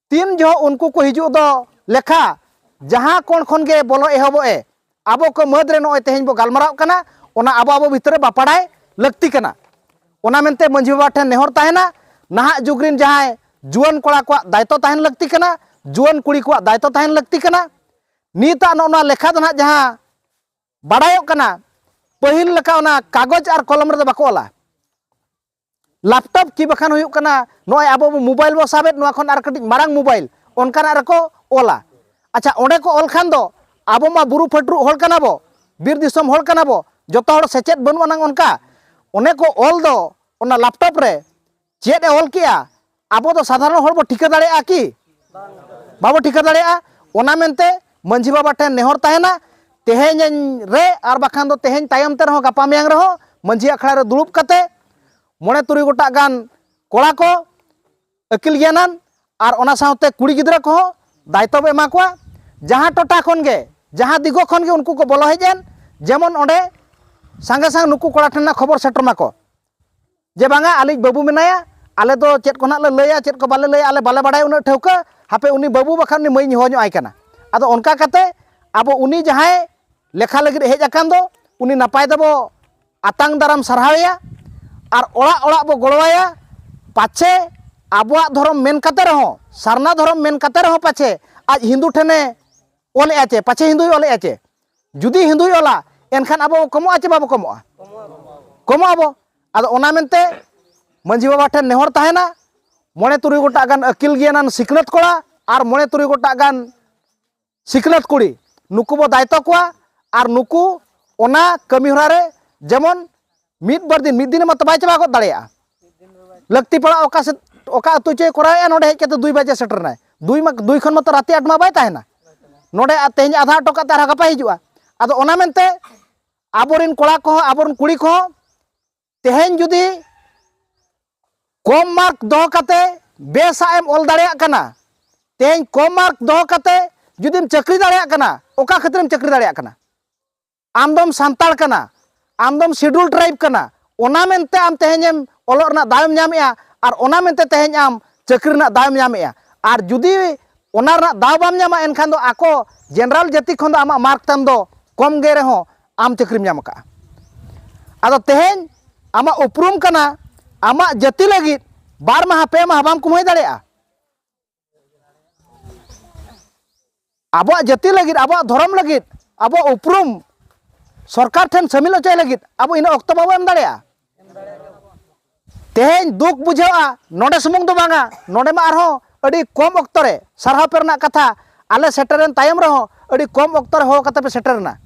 ᱛᱤᱱ ᱡᱚᱦᱚᱜ ᱩᱱᱠᱩ ᱠᱚ ᱦᱤᱡᱩᱜ ᱫᱚ ᱞᱮᱠᱷᱟ, ᱡᱟᱦᱟᱸ ᱠᱚᱬ ᱠᱷᱚᱱ ᱜᱮ ᱵᱚᱞᱚ ᱮᱦᱚᱵᱚᱜ ᱮ, ᱟᱵᱚ ᱠᱚ ᱢᱟᱹᱫᱽ ᱨᱮ ᱱᱚᱜᱼᱚᱭ ᱛᱮᱦᱮᱧ ᱵᱚ ᱜᱟᱞᱢᱟᱨᱟᱣ ᱠᱟᱱᱟ, ᱚᱱᱟ ᱟᱵᱚ ᱟᱵᱚ ᱵᱷᱤᱛᱨᱤ ᱨᱮ ᱵᱟᱯᱟᱲᱟᱭ ᱞᱟᱹᱠᱛᱤ ᱠᱟᱱᱟ᱾ ᱚᱱᱟ ᱢᱮᱱᱛᱮ ᱢᱟᱹᱡᱷᱤ ᱵᱟᱵᱟ ᱴᱷᱮᱱ ᱱᱮᱦᱚᱨ ᱛᱟᱦᱮᱱᱟ, ᱱᱟᱦᱟᱜ ᱡᱩᱜᱽ ᱨᱮᱱ ᱡᱟᱦᱟᱸᱭ ᱡᱩᱣᱟᱹᱱ ᱠᱚᱲᱟ ᱠᱚᱣᱟᱜ ᱫᱟᱭᱤᱛᱛᱚ ᱛᱟᱦᱮᱱ ᱞᱟᱹᱠᱛᱤ ᱠᱟᱱᱟ, ᱡᱩᱣᱟᱹᱱ ᱠᱩᱲᱤ ᱠᱚᱣᱟᱜ ᱫᱟᱭᱤᱛᱛᱚ ᱛᱟᱦᱮᱱ ᱞᱟᱹᱠᱛᱤ ᱠᱟᱱᱟ᱾ ᱱᱤᱛᱟᱜ ᱱᱚᱜᱼᱚ ᱱᱚᱣᱟ ᱞᱮᱠᱷᱟ ᱫᱚ ᱱᱟᱦᱟᱜ ᱡᱟᱦᱟᱸ ᱵᱟᱲᱟᱭᱚᱜ ᱠᱟᱱᱟ, ᱯᱟᱹᱦᱤᱞ ᱞᱮᱠᱟ ᱚᱱᱟ ᱠᱟᱜᱚᱡᱽ ᱟᱨ ᱠᱚᱞᱚᱢ ᱨᱮᱫᱚ ᱵᱟᱠᱚ ᱚᱞᱟ᱾ ᱞᱮᱯᱴᱚᱯ ᱠᱤ ᱵᱟᱠᱷᱟᱱ ᱦᱩᱭᱩᱜ ᱠᱟᱱᱟ, ᱱᱚᱜᱼᱚᱭ ᱟᱵᱚ ᱵᱚ ᱢᱳᱵᱟᱭᱤᱞ ᱵᱚ ᱥᱟᱵᱮᱫ, ᱱᱚᱣᱟ ᱠᱷᱚᱱ ᱟᱨ ᱠᱟᱹᱴᱤᱡ ᱢᱟᱨᱟᱝ ᱢᱳᱵᱟᱭᱤᱞ, ᱚᱱᱠᱟᱱᱟᱜ ᱨᱮᱠᱚ ᱚᱞᱟ᱾ ᱟᱪᱪᱷᱟ, ᱚᱸᱰᱮ ᱠᱚ ᱚᱞ ᱠᱷᱟᱱ ᱫᱚ ᱟᱵᱚ ᱢᱟ ᱵᱩᱨᱩ ᱯᱷᱟᱹᱴᱨᱩᱜ ᱦᱚᱲ ᱠᱟᱱᱟ ᱵᱚ, ᱵᱤᱨ ᱫᱤᱥᱚᱢ ᱦᱚᱲ ᱠᱟᱱᱟ ᱵᱚ, ᱡᱚᱛᱚ ᱦᱚᱲ ᱥᱮᱪᱮᱫ ᱵᱟᱹᱱᱩᱜ ᱟᱱᱟᱝ ᱚᱱᱠᱟ᱾ ᱚᱱᱮ ᱠᱚ ᱚᱞ ᱫᱚ ᱚᱱᱟ ᱞᱮᱯᱴᱚᱯ ᱨᱮ, ᱪᱮᱫ ᱮ ᱚᱞ ᱠᱮᱜᱼᱟ, ᱟᱵᱚ ᱫᱚ ᱥᱟᱫᱷᱟᱨᱚᱱ ᱦᱚᱲ ᱵᱚ ᱴᱷᱤᱠᱟᱹ ᱫᱟᱲᱮᱭᱟᱜᱼᱟ ᱠᱤ? ᱵᱟᱵᱚ ᱴᱷᱤᱠᱟᱹ ᱫᱟᱲᱮᱭᱟᱜᱼᱟ᱾ ᱚᱱᱟ ᱢᱮᱱᱛᱮ ᱢᱟᱹᱡᱷᱤ ᱵᱟᱵᱟ ᱴᱷᱮᱱ ᱱᱮᱦᱚᱨ ᱛᱟᱦᱮᱱᱟ, ᱛᱮᱦᱮᱧ ᱨᱮ ᱟᱨ ᱵᱟᱠᱷᱟᱱ ᱫᱚ ᱛᱮᱦᱮᱧ ᱛᱟᱭᱚᱢ ᱛᱮ ᱨᱮᱦᱚᱸ, ᱜᱟᱯᱟ ᱢᱮᱭᱟᱝ ᱨᱮᱦᱚᱸ ᱢᱟᱹᱡᱷᱤ ᱟᱠᱷᱲᱟ ᱨᱮ ᱫᱩᱲᱩᱵ ᱠᱟᱛᱮ ᱢᱚᱬᱮ ᱛᱩᱨᱩᱭ ᱜᱚᱴᱟᱜ ᱜᱟᱱ ᱠᱚᱲᱟ ᱠᱚ, ᱟᱹᱠᱤᱞ ᱜᱮᱭᱟᱱᱟᱱ, ᱟᱨ ᱚᱱᱟ ᱥᱟᱶᱛᱮ ᱠᱩᱲᱤ ᱜᱤᱫᱽᱨᱟᱹ ᱠᱚᱦᱚᱸ ᱫᱟᱭᱤᱛᱛᱚ ᱵᱚ ᱮᱢᱟ ᱠᱚᱣᱟ᱾ ᱡᱟᱦᱟᱸ ᱴᱚᱴᱷᱟ ᱠᱷᱚᱱ ᱜᱮ, ᱡᱟᱦᱟᱸ ᱫᱤᱜᱚ ᱠᱷᱚᱱ ᱜᱮ ᱩᱱᱠᱩ ᱠᱚ ᱵᱚᱞᱚ ᱦᱮᱡ ᱮᱱ, ᱡᱮᱢᱚᱱ ᱚᱸᱰᱮ ᱥᱟᱸᱜᱮ ᱥᱟᱝ ᱱᱩᱠᱩ ᱠᱚᱲᱟ ᱴᱷᱮᱱ ᱱᱟᱜ ᱠᱷᱚᱵᱚᱨ ᱥᱮᱴᱮᱨ ᱢᱟᱠᱚ᱾ ᱡᱮ ᱵᱟᱝᱟ, ᱟᱞᱮᱭᱤᱡ ᱵᱟᱹᱵᱩ ᱢᱮᱱᱟᱭᱟ, ᱟᱞᱮ ᱫᱚ ᱪᱮᱫ ᱠᱚ ᱱᱟᱜ ᱞᱮ ᱞᱟᱹᱭᱟ, ᱪᱮᱫ ᱠᱚ ᱵᱟᱞᱮ ᱞᱟᱹᱭᱟ, ᱟᱞᱮ ᱵᱟᱞᱮ ᱵᱟᱲᱟᱭᱟ ᱩᱱᱟᱹᱜ ᱴᱷᱟᱹᱣᱠᱟᱹ, ᱦᱟᱯᱮ ᱩᱱᱤ ᱵᱟᱹᱵᱩ ᱵᱟᱠᱷᱟᱱ ᱩᱱᱤ ᱢᱟᱹᱭᱤᱧ ᱦᱚᱦᱚ ᱧᱚᱜ ᱟᱭ ᱠᱟᱱᱟ᱾ ᱟᱫᱚ ᱚᱱᱠᱟ ᱠᱟᱛᱮ ᱟᱵᱚ ᱩᱱᱤ ᱡᱟᱦᱟᱸᱭ ᱞᱮᱠᱷᱟ ᱞᱟᱹᱜᱤᱫ ᱦᱮᱡ ᱟᱠᱟᱱ ᱫᱚ, ᱩᱱᱤ ᱱᱟᱯᱟᱭ ᱛᱮᱵᱚ ᱟᱛᱟᱝ ᱫᱟᱨᱟᱢ ᱥᱟᱨᱦᱟᱣᱮᱭᱟ ᱟᱨ ᱚᱲᱟᱜ ᱚᱲᱟᱜ ᱵᱚ ᱜᱚᱲᱚᱣᱟᱭᱟ᱾ ᱯᱟᱪᱷᱮ ᱟᱵᱚᱣᱟᱜ ᱫᱷᱚᱨᱚᱢ ᱢᱮᱱ ᱠᱟᱛᱮ ᱨᱮᱦᱚᱸ, ᱥᱟᱨᱱᱟ ᱫᱷᱚᱨᱚᱢ ᱢᱮᱱ ᱠᱟᱛᱮ ᱨᱮᱦᱚᱸ ᱯᱟᱪᱷᱮ ᱟᱡ ᱦᱤᱱᱫᱩ ᱴᱷᱮᱱᱮ ᱚᱞᱮᱜᱼᱟ ᱪᱮ, ᱯᱟᱪᱷᱮ ᱦᱤᱱᱫᱩᱭ ᱚᱞᱮᱜᱼᱟ ᱪᱮ? ᱡᱩᱫᱤ ᱦᱤᱱᱫᱩᱭ ᱚᱞᱟ, ᱮᱱᱠᱷᱟᱱ ᱟᱵᱚ ᱠᱚᱢᱚᱜᱼᱟ ᱪᱮ ᱵᱟᱵᱚ ᱠᱚᱢᱚᱜᱼᱟ? ᱠᱚᱢᱚᱜ ᱟᱵᱚ᱾ ᱟᱫᱚ ᱚᱱᱟ ᱢᱮᱱᱛᱮ ᱢᱟᱹᱡᱷᱤ ᱵᱟᱵᱟ ᱴᱷᱮᱱ ᱱᱮᱦᱚᱨ ᱛᱟᱦᱮᱱᱟ, ᱢᱚᱬᱮ ᱛᱩᱨᱩᱭ ᱜᱚᱴᱟᱜ ᱜᱟᱱ ᱟᱹᱠᱤᱞ ᱜᱮᱭᱟᱱᱟᱱ ᱥᱤᱠᱷᱱᱟᱹᱛ ᱠᱚᱲᱟ ᱟᱨ ᱢᱚᱬᱮ ᱛᱩᱨᱩᱭ ᱜᱚᱴᱟᱜ ᱜᱟᱱ ᱥᱤᱠᱷᱱᱟᱹᱛ ᱠᱩᱲᱤ, ᱱᱩᱠᱩ ᱵᱚ ᱫᱟᱭᱤᱛᱛᱚ ᱠᱚᱣᱟ᱾ ᱟᱨ ᱱᱩᱠᱩ ᱚᱱᱟ ᱠᱟᱹᱢᱤ ᱦᱚᱨᱟ ᱨᱮ ᱡᱮᱢᱚᱱ ᱢᱤᱫ ᱵᱟᱨ ᱫᱤᱱ, ᱢᱤᱫ ᱫᱤᱱ ᱢᱟᱛᱚ ᱵᱟᱭ ᱪᱟᱵᱟ ᱜᱚᱫ ᱫᱟᱲᱮᱭᱟᱜᱼᱟ᱾ ᱞᱟᱹᱠᱛᱤ ᱯᱟᱲᱟᱜ ᱚᱠᱟ ᱥᱮᱫ, ᱚᱠᱟ ᱟᱹᱛᱩ ᱪᱚᱭ ᱠᱚᱨᱟᱣᱮᱫᱼᱟ, ᱱᱚᱰᱮ ᱦᱮᱡ ᱠᱟᱛᱮ ᱫᱩᱭ ᱵᱟᱡᱮ ᱥᱮᱴᱮᱨ ᱮᱱᱟᱭ᱾ ᱫᱩᱭ ᱢᱟ, ᱫᱩᱭ ᱠᱷᱚᱱ ᱢᱟᱛᱚ ᱨᱟᱛᱮ ᱟᱴ ᱢᱟ ᱵᱟᱭ ᱛᱟᱦᱮᱱᱟ᱾ ᱱᱚᱰᱮ ᱟᱨ ᱛᱮᱦᱮᱧ ᱟᱫᱷᱟ ᱦᱚᱴᱚ ᱠᱟᱜ ᱛᱮ ᱟᱨᱦᱚᱸ ᱜᱟᱯᱟᱭ ᱦᱤᱡᱩᱜᱼᱟ᱾ ᱟᱫᱚ ᱚᱱᱟ ᱢᱮᱱᱛᱮ ᱟᱵᱚᱨᱮᱱ ᱠᱚᱲᱟ ᱠᱚᱦᱚᱸ, ᱟᱵᱚᱨᱮᱱ ᱠᱩᱲᱤ ᱠᱚᱦᱚᱸ ᱛᱮᱦᱮᱧ ᱡᱩᱫᱤ ᱠᱚᱢ ᱢᱟᱨᱠ ᱫᱚᱦᱚ ᱠᱟᱛᱮ ᱵᱮᱥᱟᱜ ᱮᱢ ᱚᱞ ᱫᱟᱲᱮᱭᱟᱜ ᱠᱟᱱᱟ, ᱛᱮᱦᱮᱧ ᱠᱚᱢ ᱢᱟᱨᱠ ᱫᱚᱦᱚ ᱠᱟᱛᱮ ᱡᱩᱫᱤᱢ ᱪᱟᱹᱠᱨᱤ ᱫᱟᱲᱮᱭᱟᱜ ᱠᱟᱱᱟ, ᱚᱠᱟ ᱠᱷᱟᱹᱛᱤᱨᱮᱢ ᱪᱟᱹᱠᱨᱤ ᱫᱟᱲᱮᱭᱟᱜ ᱠᱟᱱᱟ? ᱟᱢ ᱫᱚᱢ ᱥᱟᱱᱛᱟᱲ ᱠᱟᱱᱟ, ᱟᱢ ᱫᱚᱢ ᱥᱤᱰᱩᱞ ᱴᱨᱟᱭᱤᱵᱽ ᱠᱟᱱᱟ, ᱚᱱᱟ ᱢᱮᱱᱛᱮ ᱟᱢ ᱛᱮᱦᱮᱧᱮᱢ ᱚᱞᱚᱜ ᱨᱮᱱᱟᱜ ᱫᱟᱣᱮᱢ ᱧᱟᱢᱮᱜᱼᱟ, ᱟᱨ ᱚᱱᱟ ᱢᱮᱱᱛᱮ ᱛᱮᱦᱮᱧ ᱟᱢ ᱪᱟᱹᱠᱨᱤ ᱨᱮᱱᱟᱜ ᱫᱟᱣᱮᱢ ᱧᱟᱢᱮᱜᱼᱟ᱾ ᱟᱨ ᱡᱩᱫᱤ ᱚᱱᱟ ᱨᱮᱱᱟᱜ ᱫᱟᱣ ᱵᱟᱢ ᱧᱟᱢᱟ, ᱮᱱᱠᱷᱟᱱ ᱫᱚ ᱟᱠᱚ ᱡᱮᱱᱟᱨᱟᱞ ᱡᱟᱹᱛᱤ ᱠᱷᱚᱱ ᱫᱚ ᱟᱢᱟᱜ ᱢᱟᱨᱠ ᱛᱟᱢ ᱫᱚ ᱠᱚᱢ ᱜᱮ ᱨᱮᱦᱚᱸ ᱟᱢ ᱪᱟᱹᱠᱨᱤᱢ ᱧᱟᱢ ᱟᱠᱟᱫᱼᱟ᱾ ᱟᱫᱚ ᱛᱮᱦᱮᱧ ᱟᱢᱟᱜ ᱩᱯᱨᱩᱢ ᱠᱟᱱᱟ, ᱟᱢᱟᱜ ᱡᱟᱹᱛᱤ ᱞᱟᱹᱜᱤᱫ ᱵᱟᱨ ᱢᱟᱦᱟ ᱯᱮ ᱢᱟᱦᱟ ᱵᱟᱢ ᱠᱩᱢᱟᱹᱭ ᱫᱟᱲᱮᱭᱟᱜᱼᱟ᱾ ᱟᱵᱚᱣᱟᱜ ᱡᱟᱹᱛᱤ ᱞᱟᱹᱜᱤᱫ, ᱟᱵᱚᱣᱟᱜ ᱫᱷᱚᱨᱚᱢ ᱞᱟᱹᱜᱤᱫ, ᱟᱵᱚᱣᱟᱜ ᱩᱯᱨᱩᱢ ᱥᱚᱨᱠᱟᱨ ᱴᱷᱮᱱ ᱥᱟᱹᱢᱤᱞ ᱦᱚᱪᱚᱭ ᱞᱟᱹᱜᱤᱫ ᱟᱵᱚ ᱤᱱᱟᱹ ᱚᱠᱛᱚ ᱵᱟᱵᱚ ᱮᱢ ᱫᱟᱲᱮᱭᱟᱜᱼᱟ᱾ ᱛᱮᱦᱮᱧ ᱫᱩᱠ ᱵᱩᱡᱷᱟᱹᱜᱼᱟ, ᱱᱚᱰᱮ ᱥᱩᱢᱩᱝ ᱫᱚ ᱵᱟᱝᱟ, ᱱᱚᱰᱮ ᱢᱟ ᱟᱨᱦᱚᱸ ᱟᱹᱰᱤ ᱠᱚᱢ ᱚᱠᱛᱚ ᱨᱮ ᱥᱟᱨᱦᱟᱣ ᱯᱮ ᱨᱮᱱᱟᱜ ᱠᱟᱛᱷᱟ, ᱟᱞᱮ ᱥᱮᱴᱮᱨᱮᱱ ᱛᱟᱭᱚᱢ ᱨᱮᱦᱚᱸ ᱟᱹᱰᱤ ᱠᱚᱢ ᱚᱠᱛᱚ ᱨᱮ ᱦᱚᱦᱚ ᱠᱟᱛᱮ ᱯᱮ ᱥᱮᱴᱮᱨᱮᱱᱟ᱾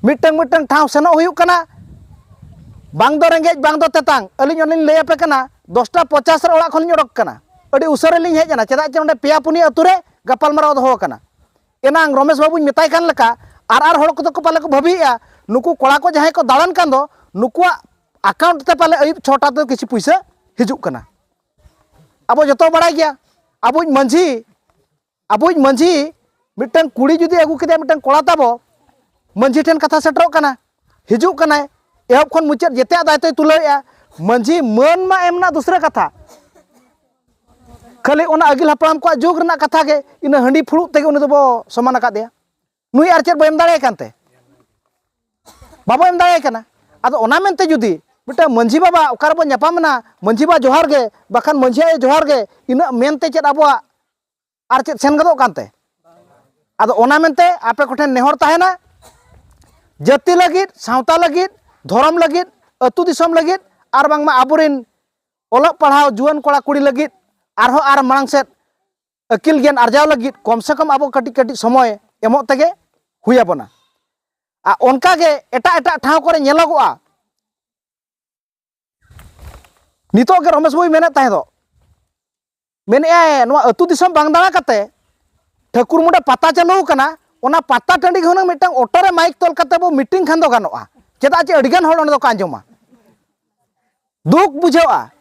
ᱢᱤᱫᱴᱟᱝ ᱢᱤᱫᱴᱟᱝ ᱴᱷᱟᱶ ᱥᱮᱱᱚᱜ ᱦᱩᱭᱩᱜ ᱠᱟᱱᱟ, ᱵᱟᱝ ᱫᱚ ᱨᱮᱸᱜᱮᱡ, ᱵᱟᱝ ᱫᱚ ᱛᱮᱛᱟᱝ᱾ ᱟᱹᱞᱤᱧ ᱚᱱᱮᱞᱤᱧ ᱞᱟᱹᱭ ᱟᱯᱮ ᱠᱟᱱᱟ, ᱫᱚᱥᱴᱟ ᱯᱚᱪᱟᱥ ᱨᱮ ᱚᱲᱟᱜ ᱠᱷᱚᱱ ᱞᱤᱧ ᱚᱰᱚᱠ ᱠᱟᱱᱟ, ᱟᱹᱰᱤ ᱩᱥᱟᱹᱨᱟ ᱞᱤᱧ ᱦᱮᱡ ᱮᱱᱟ, ᱪᱮᱫᱟᱜ ᱪᱮ ᱚᱸᱰᱮ ᱯᱮᱭᱟ ᱯᱩᱱᱭᱟᱹ ᱟᱹᱛᱩ ᱨᱮ ᱜᱟᱯᱟᱞᱢᱟᱨᱟᱣ ᱫᱚᱦᱚ ᱟᱠᱟᱱᱟ᱾ ᱮᱱᱟᱝ ᱨᱚᱢᱮᱥ ᱵᱟᱹᱵᱩᱧ ᱢᱮᱛᱟᱭ ᱠᱟᱱ ᱞᱮᱠᱟ, ᱟᱨ ᱟᱨ ᱦᱚᱲ ᱠᱚᱫᱚ ᱠᱚ ᱯᱟᱞᱮ ᱠᱚ ᱵᱷᱟᱹᱵᱤᱭᱮᱫᱼᱟ, ᱱᱩᱠᱩ ᱠᱚᱲᱟ ᱠᱚ ᱡᱟᱦᱟᱸᱭ ᱠᱚ ᱫᱟᱬᱟᱱ ᱠᱟᱱ ᱫᱚ, ᱱᱩᱠᱩᱣᱟᱜ ᱟᱠᱟᱣᱩᱱᱴ ᱛᱮ ᱯᱟᱞᱮ ᱟᱹᱭᱩᱵ ᱪᱷᱚᱴᱟ ᱛᱮ ᱠᱤᱪᱷᱩ ᱯᱩᱭᱥᱟᱹ ᱦᱤᱡᱩᱜ ᱠᱟᱱᱟ᱾ ᱟᱵᱚ ᱡᱚᱛᱚ ᱵᱟᱲᱟᱭ ᱜᱮᱭᱟ, ᱟᱵᱚᱭᱤᱡ ᱢᱟᱹᱡᱷᱤ, ᱟᱵᱚᱭᱤᱡ ᱢᱟᱹᱡᱷᱤ ᱢᱤᱫᱴᱟᱝ ᱠᱩᱲᱤ ᱡᱩᱫᱤ ᱟᱹᱜᱩ ᱠᱮᱫᱮᱭᱟ, ᱢᱤᱫᱴᱟᱝ ᱠᱚᱲᱟ ᱛᱟᱵᱚ ᱢᱟᱹᱡᱷᱤ ᱴᱷᱮᱱ ᱠᱟᱛᱷᱟ ᱥᱮᱴᱮᱨᱚᱜ ᱠᱟᱱᱟ, ᱦᱤᱡᱩᱜ ᱠᱟᱱᱟᱭ, ᱮᱦᱚᱵ ᱠᱷᱚᱱ ᱢᱩᱪᱟᱹᱫ ᱡᱮᱛᱮᱭᱟᱜ ᱫᱟᱭᱤᱛᱛᱚᱭ ᱛᱩᱞᱟᱹᱣᱮᱫᱼᱟ᱾ ᱢᱟᱹᱡᱷᱤ ᱢᱟᱹᱱ ᱢᱟ ᱮᱢ ᱨᱮᱱᱟᱜ ᱫᱩᱥᱨᱟᱹ ᱠᱟᱛᱷᱟ, ᱠᱷᱟᱹᱞᱤ ᱚᱱᱟ ᱟᱹᱜᱤᱞ ᱦᱟᱯᱲᱟᱢ ᱠᱚᱣᱟᱜ ᱡᱩᱜᱽ ᱨᱮᱱᱟᱜ ᱠᱟᱛᱷᱟ ᱜᱮ, ᱤᱱᱟᱹ ᱦᱟᱺᱰᱤ ᱯᱷᱩᱲᱩᱜ ᱛᱮᱜᱮ ᱩᱱᱤ ᱫᱚᱵᱚ ᱥᱚᱢᱟᱱ ᱟᱠᱟᱫᱮᱭᱟ᱾ ᱱᱩᱭ ᱟᱨ ᱪᱮᱫ ᱵᱚ ᱮᱢ ᱫᱟᱲᱮᱭᱟᱭ ᱠᱟᱱᱛᱮ? ᱵᱟᱵᱚ ᱮᱢ ᱫᱟᱲᱮᱭᱟᱭ ᱠᱟᱱᱟ᱾ ᱟᱫᱚ ᱚᱱᱟ ᱢᱮᱱᱛᱮ ᱡᱩᱫᱤ ᱢᱤᱫᱴᱟᱝ ᱢᱟᱹᱡᱷᱤ ᱵᱟᱵᱟ ᱚᱠᱟ ᱨᱮᱵᱚᱱ ᱧᱟᱯᱟᱢ ᱮᱱᱟ, ᱢᱟᱹᱡᱷᱤ ᱵᱟᱵᱟ ᱡᱚᱦᱟᱨ ᱜᱮ, ᱵᱟᱠᱷᱟᱱ ᱢᱟᱹᱡᱷᱤ ᱟᱭᱳ ᱡᱚᱦᱟᱨ ᱜᱮ, ᱤᱱᱟᱹᱜ ᱢᱮᱱᱛᱮ ᱪᱮᱫ ᱟᱵᱚᱣᱟᱜ ᱟᱨ ᱪᱮᱫ ᱥᱮᱱ ᱜᱚᱫᱚᱜ ᱠᱟᱱᱛᱮ? ᱟᱫᱚ ᱚᱱᱟ ᱢᱮᱱᱛᱮ ᱟᱯᱮ ᱠᱚᱴᱷᱮᱱ ᱱᱮᱦᱚᱨ ᱛᱟᱦᱮᱱᱟ, ᱡᱟᱹᱛᱤ ᱞᱟᱹᱜᱤᱫ, ᱥᱟᱶᱛᱟ ᱞᱟᱹᱜᱤᱫ, ᱫᱷᱚᱨᱚᱢ ᱞᱟᱹᱜᱤᱫ, ᱟᱹᱛᱩ ᱫᱤᱥᱚᱢ ᱞᱟᱹᱜᱤᱫ, ᱟᱨ ᱵᱟᱝᱢᱟ ᱟᱵᱚᱨᱮᱱ ᱚᱞᱚᱜ ᱯᱟᱲᱦᱟᱣ ᱡᱩᱣᱟᱹᱱ ᱠᱚᱲᱟ ᱠᱩᱲᱤ ᱞᱟᱹᱜᱤᱫ ᱟᱨᱦᱚᱸ ᱟᱨ ᱢᱟᱲᱟᱝ ᱥᱮᱫ ᱟᱹᱠᱤᱞ ᱜᱮᱭᱟᱱ ᱟᱨᱡᱟᱣ ᱞᱟᱹᱜᱤᱫ ᱠᱚᱢ ᱥᱮ ᱠᱚᱢ ᱟᱵᱚ ᱠᱟᱹᱴᱤᱡ ᱠᱟᱹᱴᱤᱡ ᱥᱚᱢᱚᱭ ᱮᱢᱚᱜ ᱛᱮᱜᱮ ᱦᱩᱭ ᱟᱵᱚᱱᱟ᱾ ᱟᱨ ᱚᱱᱠᱟᱜᱮ ᱮᱴᱟᱜ ᱮᱴᱟᱜ ᱴᱷᱟᱶ ᱠᱚᱨᱮ ᱧᱮᱞᱚᱜᱚᱜᱼᱟ, ᱱᱤᱛᱚᱜ ᱜᱮ ᱨᱚᱢᱮᱥ ᱵᱟᱹᱵᱩᱭ ᱢᱮᱱᱮᱫ ᱛᱟᱦᱮᱸ ᱫᱚ, ᱢᱮᱱᱮᱫᱼᱟᱭ ᱱᱚᱣᱟ ᱟᱹᱛᱩ ᱫᱤᱥᱚᱢ ᱵᱟᱝ ᱫᱟᱬᱟ ᱠᱟᱛᱮ ᱴᱷᱟᱹᱠᱩᱨ ᱢᱩᱸᱰᱟ ᱯᱟᱛᱟ ᱪᱟᱹᱞᱩ ᱟᱠᱟᱱᱟ, ᱚᱱᱟ ᱯᱟᱛᱟ ᱴᱟᱺᱰᱤ ᱜᱮ ᱦᱩᱱᱟᱹᱝ ᱢᱤᱫᱴᱟᱝ ᱚᱴᱳ ᱨᱮ ᱢᱟᱭᱤᱠ ᱛᱚᱞ ᱠᱟᱛᱮ ᱵᱚ ᱢᱤᱴᱤᱝ ᱠᱷᱟᱱ ᱫᱚ ᱜᱟᱱᱚᱜᱼᱟ᱾ ᱪᱮᱫᱟᱜ ᱪᱮ ᱟᱹᱰᱤᱜᱟᱱ ᱦᱚᱲ ᱚᱸᱰᱮ ᱫᱚᱠᱚ ᱟᱸᱡᱚᱢᱟ᱾ ᱫᱩᱠ ᱵᱩᱡᱷᱟᱹᱜᱼᱟ᱾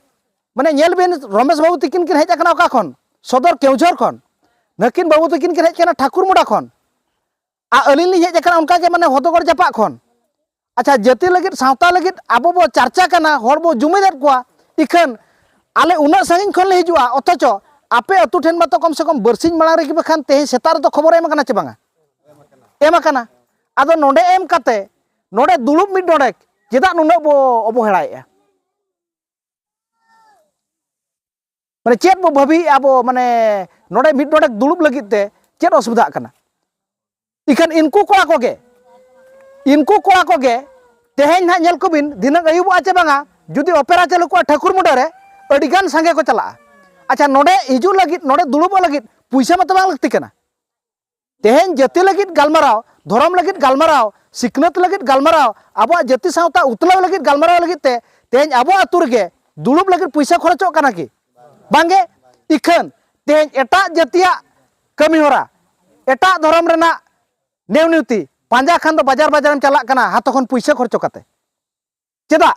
ᱢᱟᱱᱮ ᱧᱮᱞ ᱵᱤᱱ, ᱨᱚᱢᱮᱥ ᱵᱟᱹᱵᱩ ᱛᱤᱠᱤᱱ ᱠᱤᱱ ᱦᱮᱡ ᱟᱠᱟᱱᱟ ᱚᱠᱟ ᱠᱷᱚᱱ? ᱥᱚᱫᱚᱨ ᱠᱮᱣᱡᱷᱚᱨ ᱠᱷᱚᱱ᱾ ᱱᱟᱹᱠᱤᱱ ᱵᱟᱹᱵᱩ ᱛᱤᱠᱤᱱ ᱠᱤᱱ ᱦᱮᱡ ᱟᱠᱟᱱᱟ ᱴᱷᱟᱹᱠᱩᱨ ᱢᱩᱸᱰᱟ ᱠᱷᱚᱱ᱾ ᱟᱨ ᱟᱹᱞᱤᱧ ᱞᱤᱧ ᱦᱮᱡ ᱟᱠᱟᱱᱟ ᱚᱱᱠᱟ ᱜᱮ, ᱢᱟᱱᱮ ᱦᱚᱫᱚᱜᱚᱲ ᱡᱟᱯᱟᱜ ᱠᱷᱚᱱ᱾ ᱟᱪᱪᱷᱟ, ᱡᱟᱹᱛᱤ ᱞᱟᱹᱜᱤᱫ, ᱥᱟᱶᱛᱟ ᱞᱟᱹᱜᱤᱫ ᱟᱵᱚ ᱵᱚ ᱪᱟᱨᱪᱟ ᱠᱟᱱᱟ, ᱦᱚᱲ ᱵᱚ ᱡᱩᱢᱤᱫᱮᱫ ᱠᱚᱣᱟ, ᱤᱠᱷᱟᱹᱱ ᱟᱞᱮ ᱩᱱᱟᱹᱜ ᱥᱟᱺᱜᱤᱧ ᱠᱷᱚᱱ ᱞᱮ ᱦᱤᱡᱩᱜᱼᱟ, ᱚᱛᱷᱚᱪᱚ ᱟᱯᱮ ᱟᱹᱛᱩ ᱴᱷᱮᱱ ᱢᱟᱛᱚ ᱠᱚᱢ ᱥᱮ ᱠᱚᱢ ᱵᱟᱨᱥᱤᱧ ᱢᱟᱲᱟᱝ ᱨᱮᱜᱮ ᱵᱟᱠᱷᱟᱱ ᱛᱮᱦᱮᱧ ᱥᱮᱛᱟᱜ ᱨᱮᱫᱚ ᱠᱷᱚᱵᱚᱨ ᱮᱢ ᱟᱠᱟᱱᱟ ᱪᱮ ᱵᱟᱝᱟ? ᱮᱢ ᱟᱠᱟᱱᱟ᱾ ᱟᱫᱚ ᱱᱚᱰᱮ ᱮᱢ ᱠᱟᱛᱮ ᱱᱚᱰᱮ ᱫᱩᱲᱩᱵ ᱢᱤᱫ ᱰᱚᱸᱰᱮᱠ ᱪᱮᱫᱟᱜ ᱱᱩᱱᱟᱹᱜ ᱵᱚ ᱚᱵᱚᱦᱮᱲᱟᱭᱮᱫᱼᱟ? ᱢᱟᱱᱮ ᱪᱮᱫ ᱵᱚ ᱵᱷᱟᱹᱵᱤᱭᱮᱫᱼᱟ ᱟᱵᱚ, ᱢᱟᱱᱮ ᱱᱚᱰᱮ ᱢᱤᱫ ᱰᱚᱸᱰᱮᱠ ᱫᱩᱲᱩᱵ ᱞᱟᱹᱜᱤᱫ ᱛᱮ ᱪᱮᱫ ᱚᱥᱩᱵᱤᱫᱷᱟᱜ ᱠᱟᱱᱟ? ᱤᱠᱷᱟᱹᱱ ᱤᱱᱠᱩ ᱠᱚᱲᱟ ᱠᱚᱜᱮ, ᱤᱱᱠᱩ ᱠᱚᱲᱟ ᱠᱚᱜᱮ ᱛᱮᱦᱮᱧ ᱱᱟᱦᱟᱜ ᱧᱮᱞ ᱠᱚᱵᱤᱱ, ᱫᱷᱤᱱᱟᱹᱝ ᱟᱹᱭᱩᱵᱚᱜᱼᱟ ᱪᱮ ᱵᱟᱝᱟ, ᱡᱩᱫᱤ ᱚᱯᱮᱨᱟ ᱪᱟᱹᱞᱩ ᱠᱚᱜᱼᱟ ᱴᱷᱟᱹᱠᱩᱨ ᱢᱩᱸᱰᱟᱹ ᱨᱮ, ᱟᱹᱰᱤᱜᱟᱱ ᱥᱟᱸᱜᱮ ᱠᱚ ᱪᱟᱞᱟᱜᱼᱟ᱾ ᱟᱪᱪᱷᱟ, ᱱᱚᱰᱮ ᱦᱤᱡᱩᱜ ᱞᱟᱹᱜᱤᱫ, ᱱᱚᱰᱮ ᱫᱩᱲᱩᱵᱚᱜ ᱞᱟᱹᱜᱤᱫ ᱯᱩᱭᱥᱟᱹ ᱢᱟᱛᱚ ᱵᱟᱝ ᱞᱟᱹᱠᱛᱤ ᱠᱟᱱᱟ᱾ ᱛᱮᱦᱮᱧ ᱡᱟᱹᱛᱤ ᱞᱟᱹᱜᱤᱫ ᱜᱟᱞᱢᱟᱨᱟᱣ, ᱫᱷᱚᱨᱚᱢ ᱞᱟᱹᱜᱤᱫ ᱜᱟᱞᱢᱟᱨᱟᱣ, ᱥᱤᱠᱷᱱᱟᱹᱛ ᱞᱟᱹᱜᱤᱫ ᱜᱟᱞᱢᱟᱨᱟᱣ, ᱟᱵᱚᱣᱟᱜ ᱡᱟᱹᱛᱤ ᱥᱟᱶᱛᱟ ᱩᱛᱱᱟᱹᱣ ᱞᱟᱹᱜᱤᱫ ᱜᱟᱞᱢᱟᱨᱟᱣ ᱞᱟᱹᱜᱤᱫ ᱛᱮ ᱛᱮᱦᱮᱧ ᱟᱵᱚ ᱟᱹᱛᱩ ᱨᱮᱜᱮ ᱫᱩᱲᱩᱵ ᱞᱟᱹᱜᱤᱫ ᱯᱩᱭᱥᱟᱹ ᱠᱷᱚᱨᱚᱪᱚᱜ ᱠᱟᱱᱟ ᱠᱤ? ᱵᱟᱝᱜᱮ᱾ ᱤᱠᱷᱟᱹᱱ ᱛᱮᱦᱮᱧ ᱮᱴᱟᱜ ᱡᱟᱹᱛᱤᱭᱟᱜ ᱠᱟᱹᱢᱤ ᱦᱚᱨᱟ, ᱮᱴᱟᱜ ᱫᱷᱚᱨᱚᱢ ᱨᱮᱱᱟᱜ ᱱᱮᱣᱱᱤᱭᱩᱛᱤ ᱯᱟᱸᱡᱟ ᱠᱷᱟᱱ ᱫᱚ ᱵᱟᱡᱟᱨ ᱵᱟᱡᱟᱨᱮᱢ ᱪᱟᱞᱟᱜ ᱠᱟᱱᱟ ᱦᱟᱛᱚ ᱠᱷᱚᱱ ᱯᱩᱭᱥᱟᱹ ᱠᱷᱚᱨᱪᱚ ᱠᱟᱛᱮ᱾ ᱪᱮᱫᱟᱜ?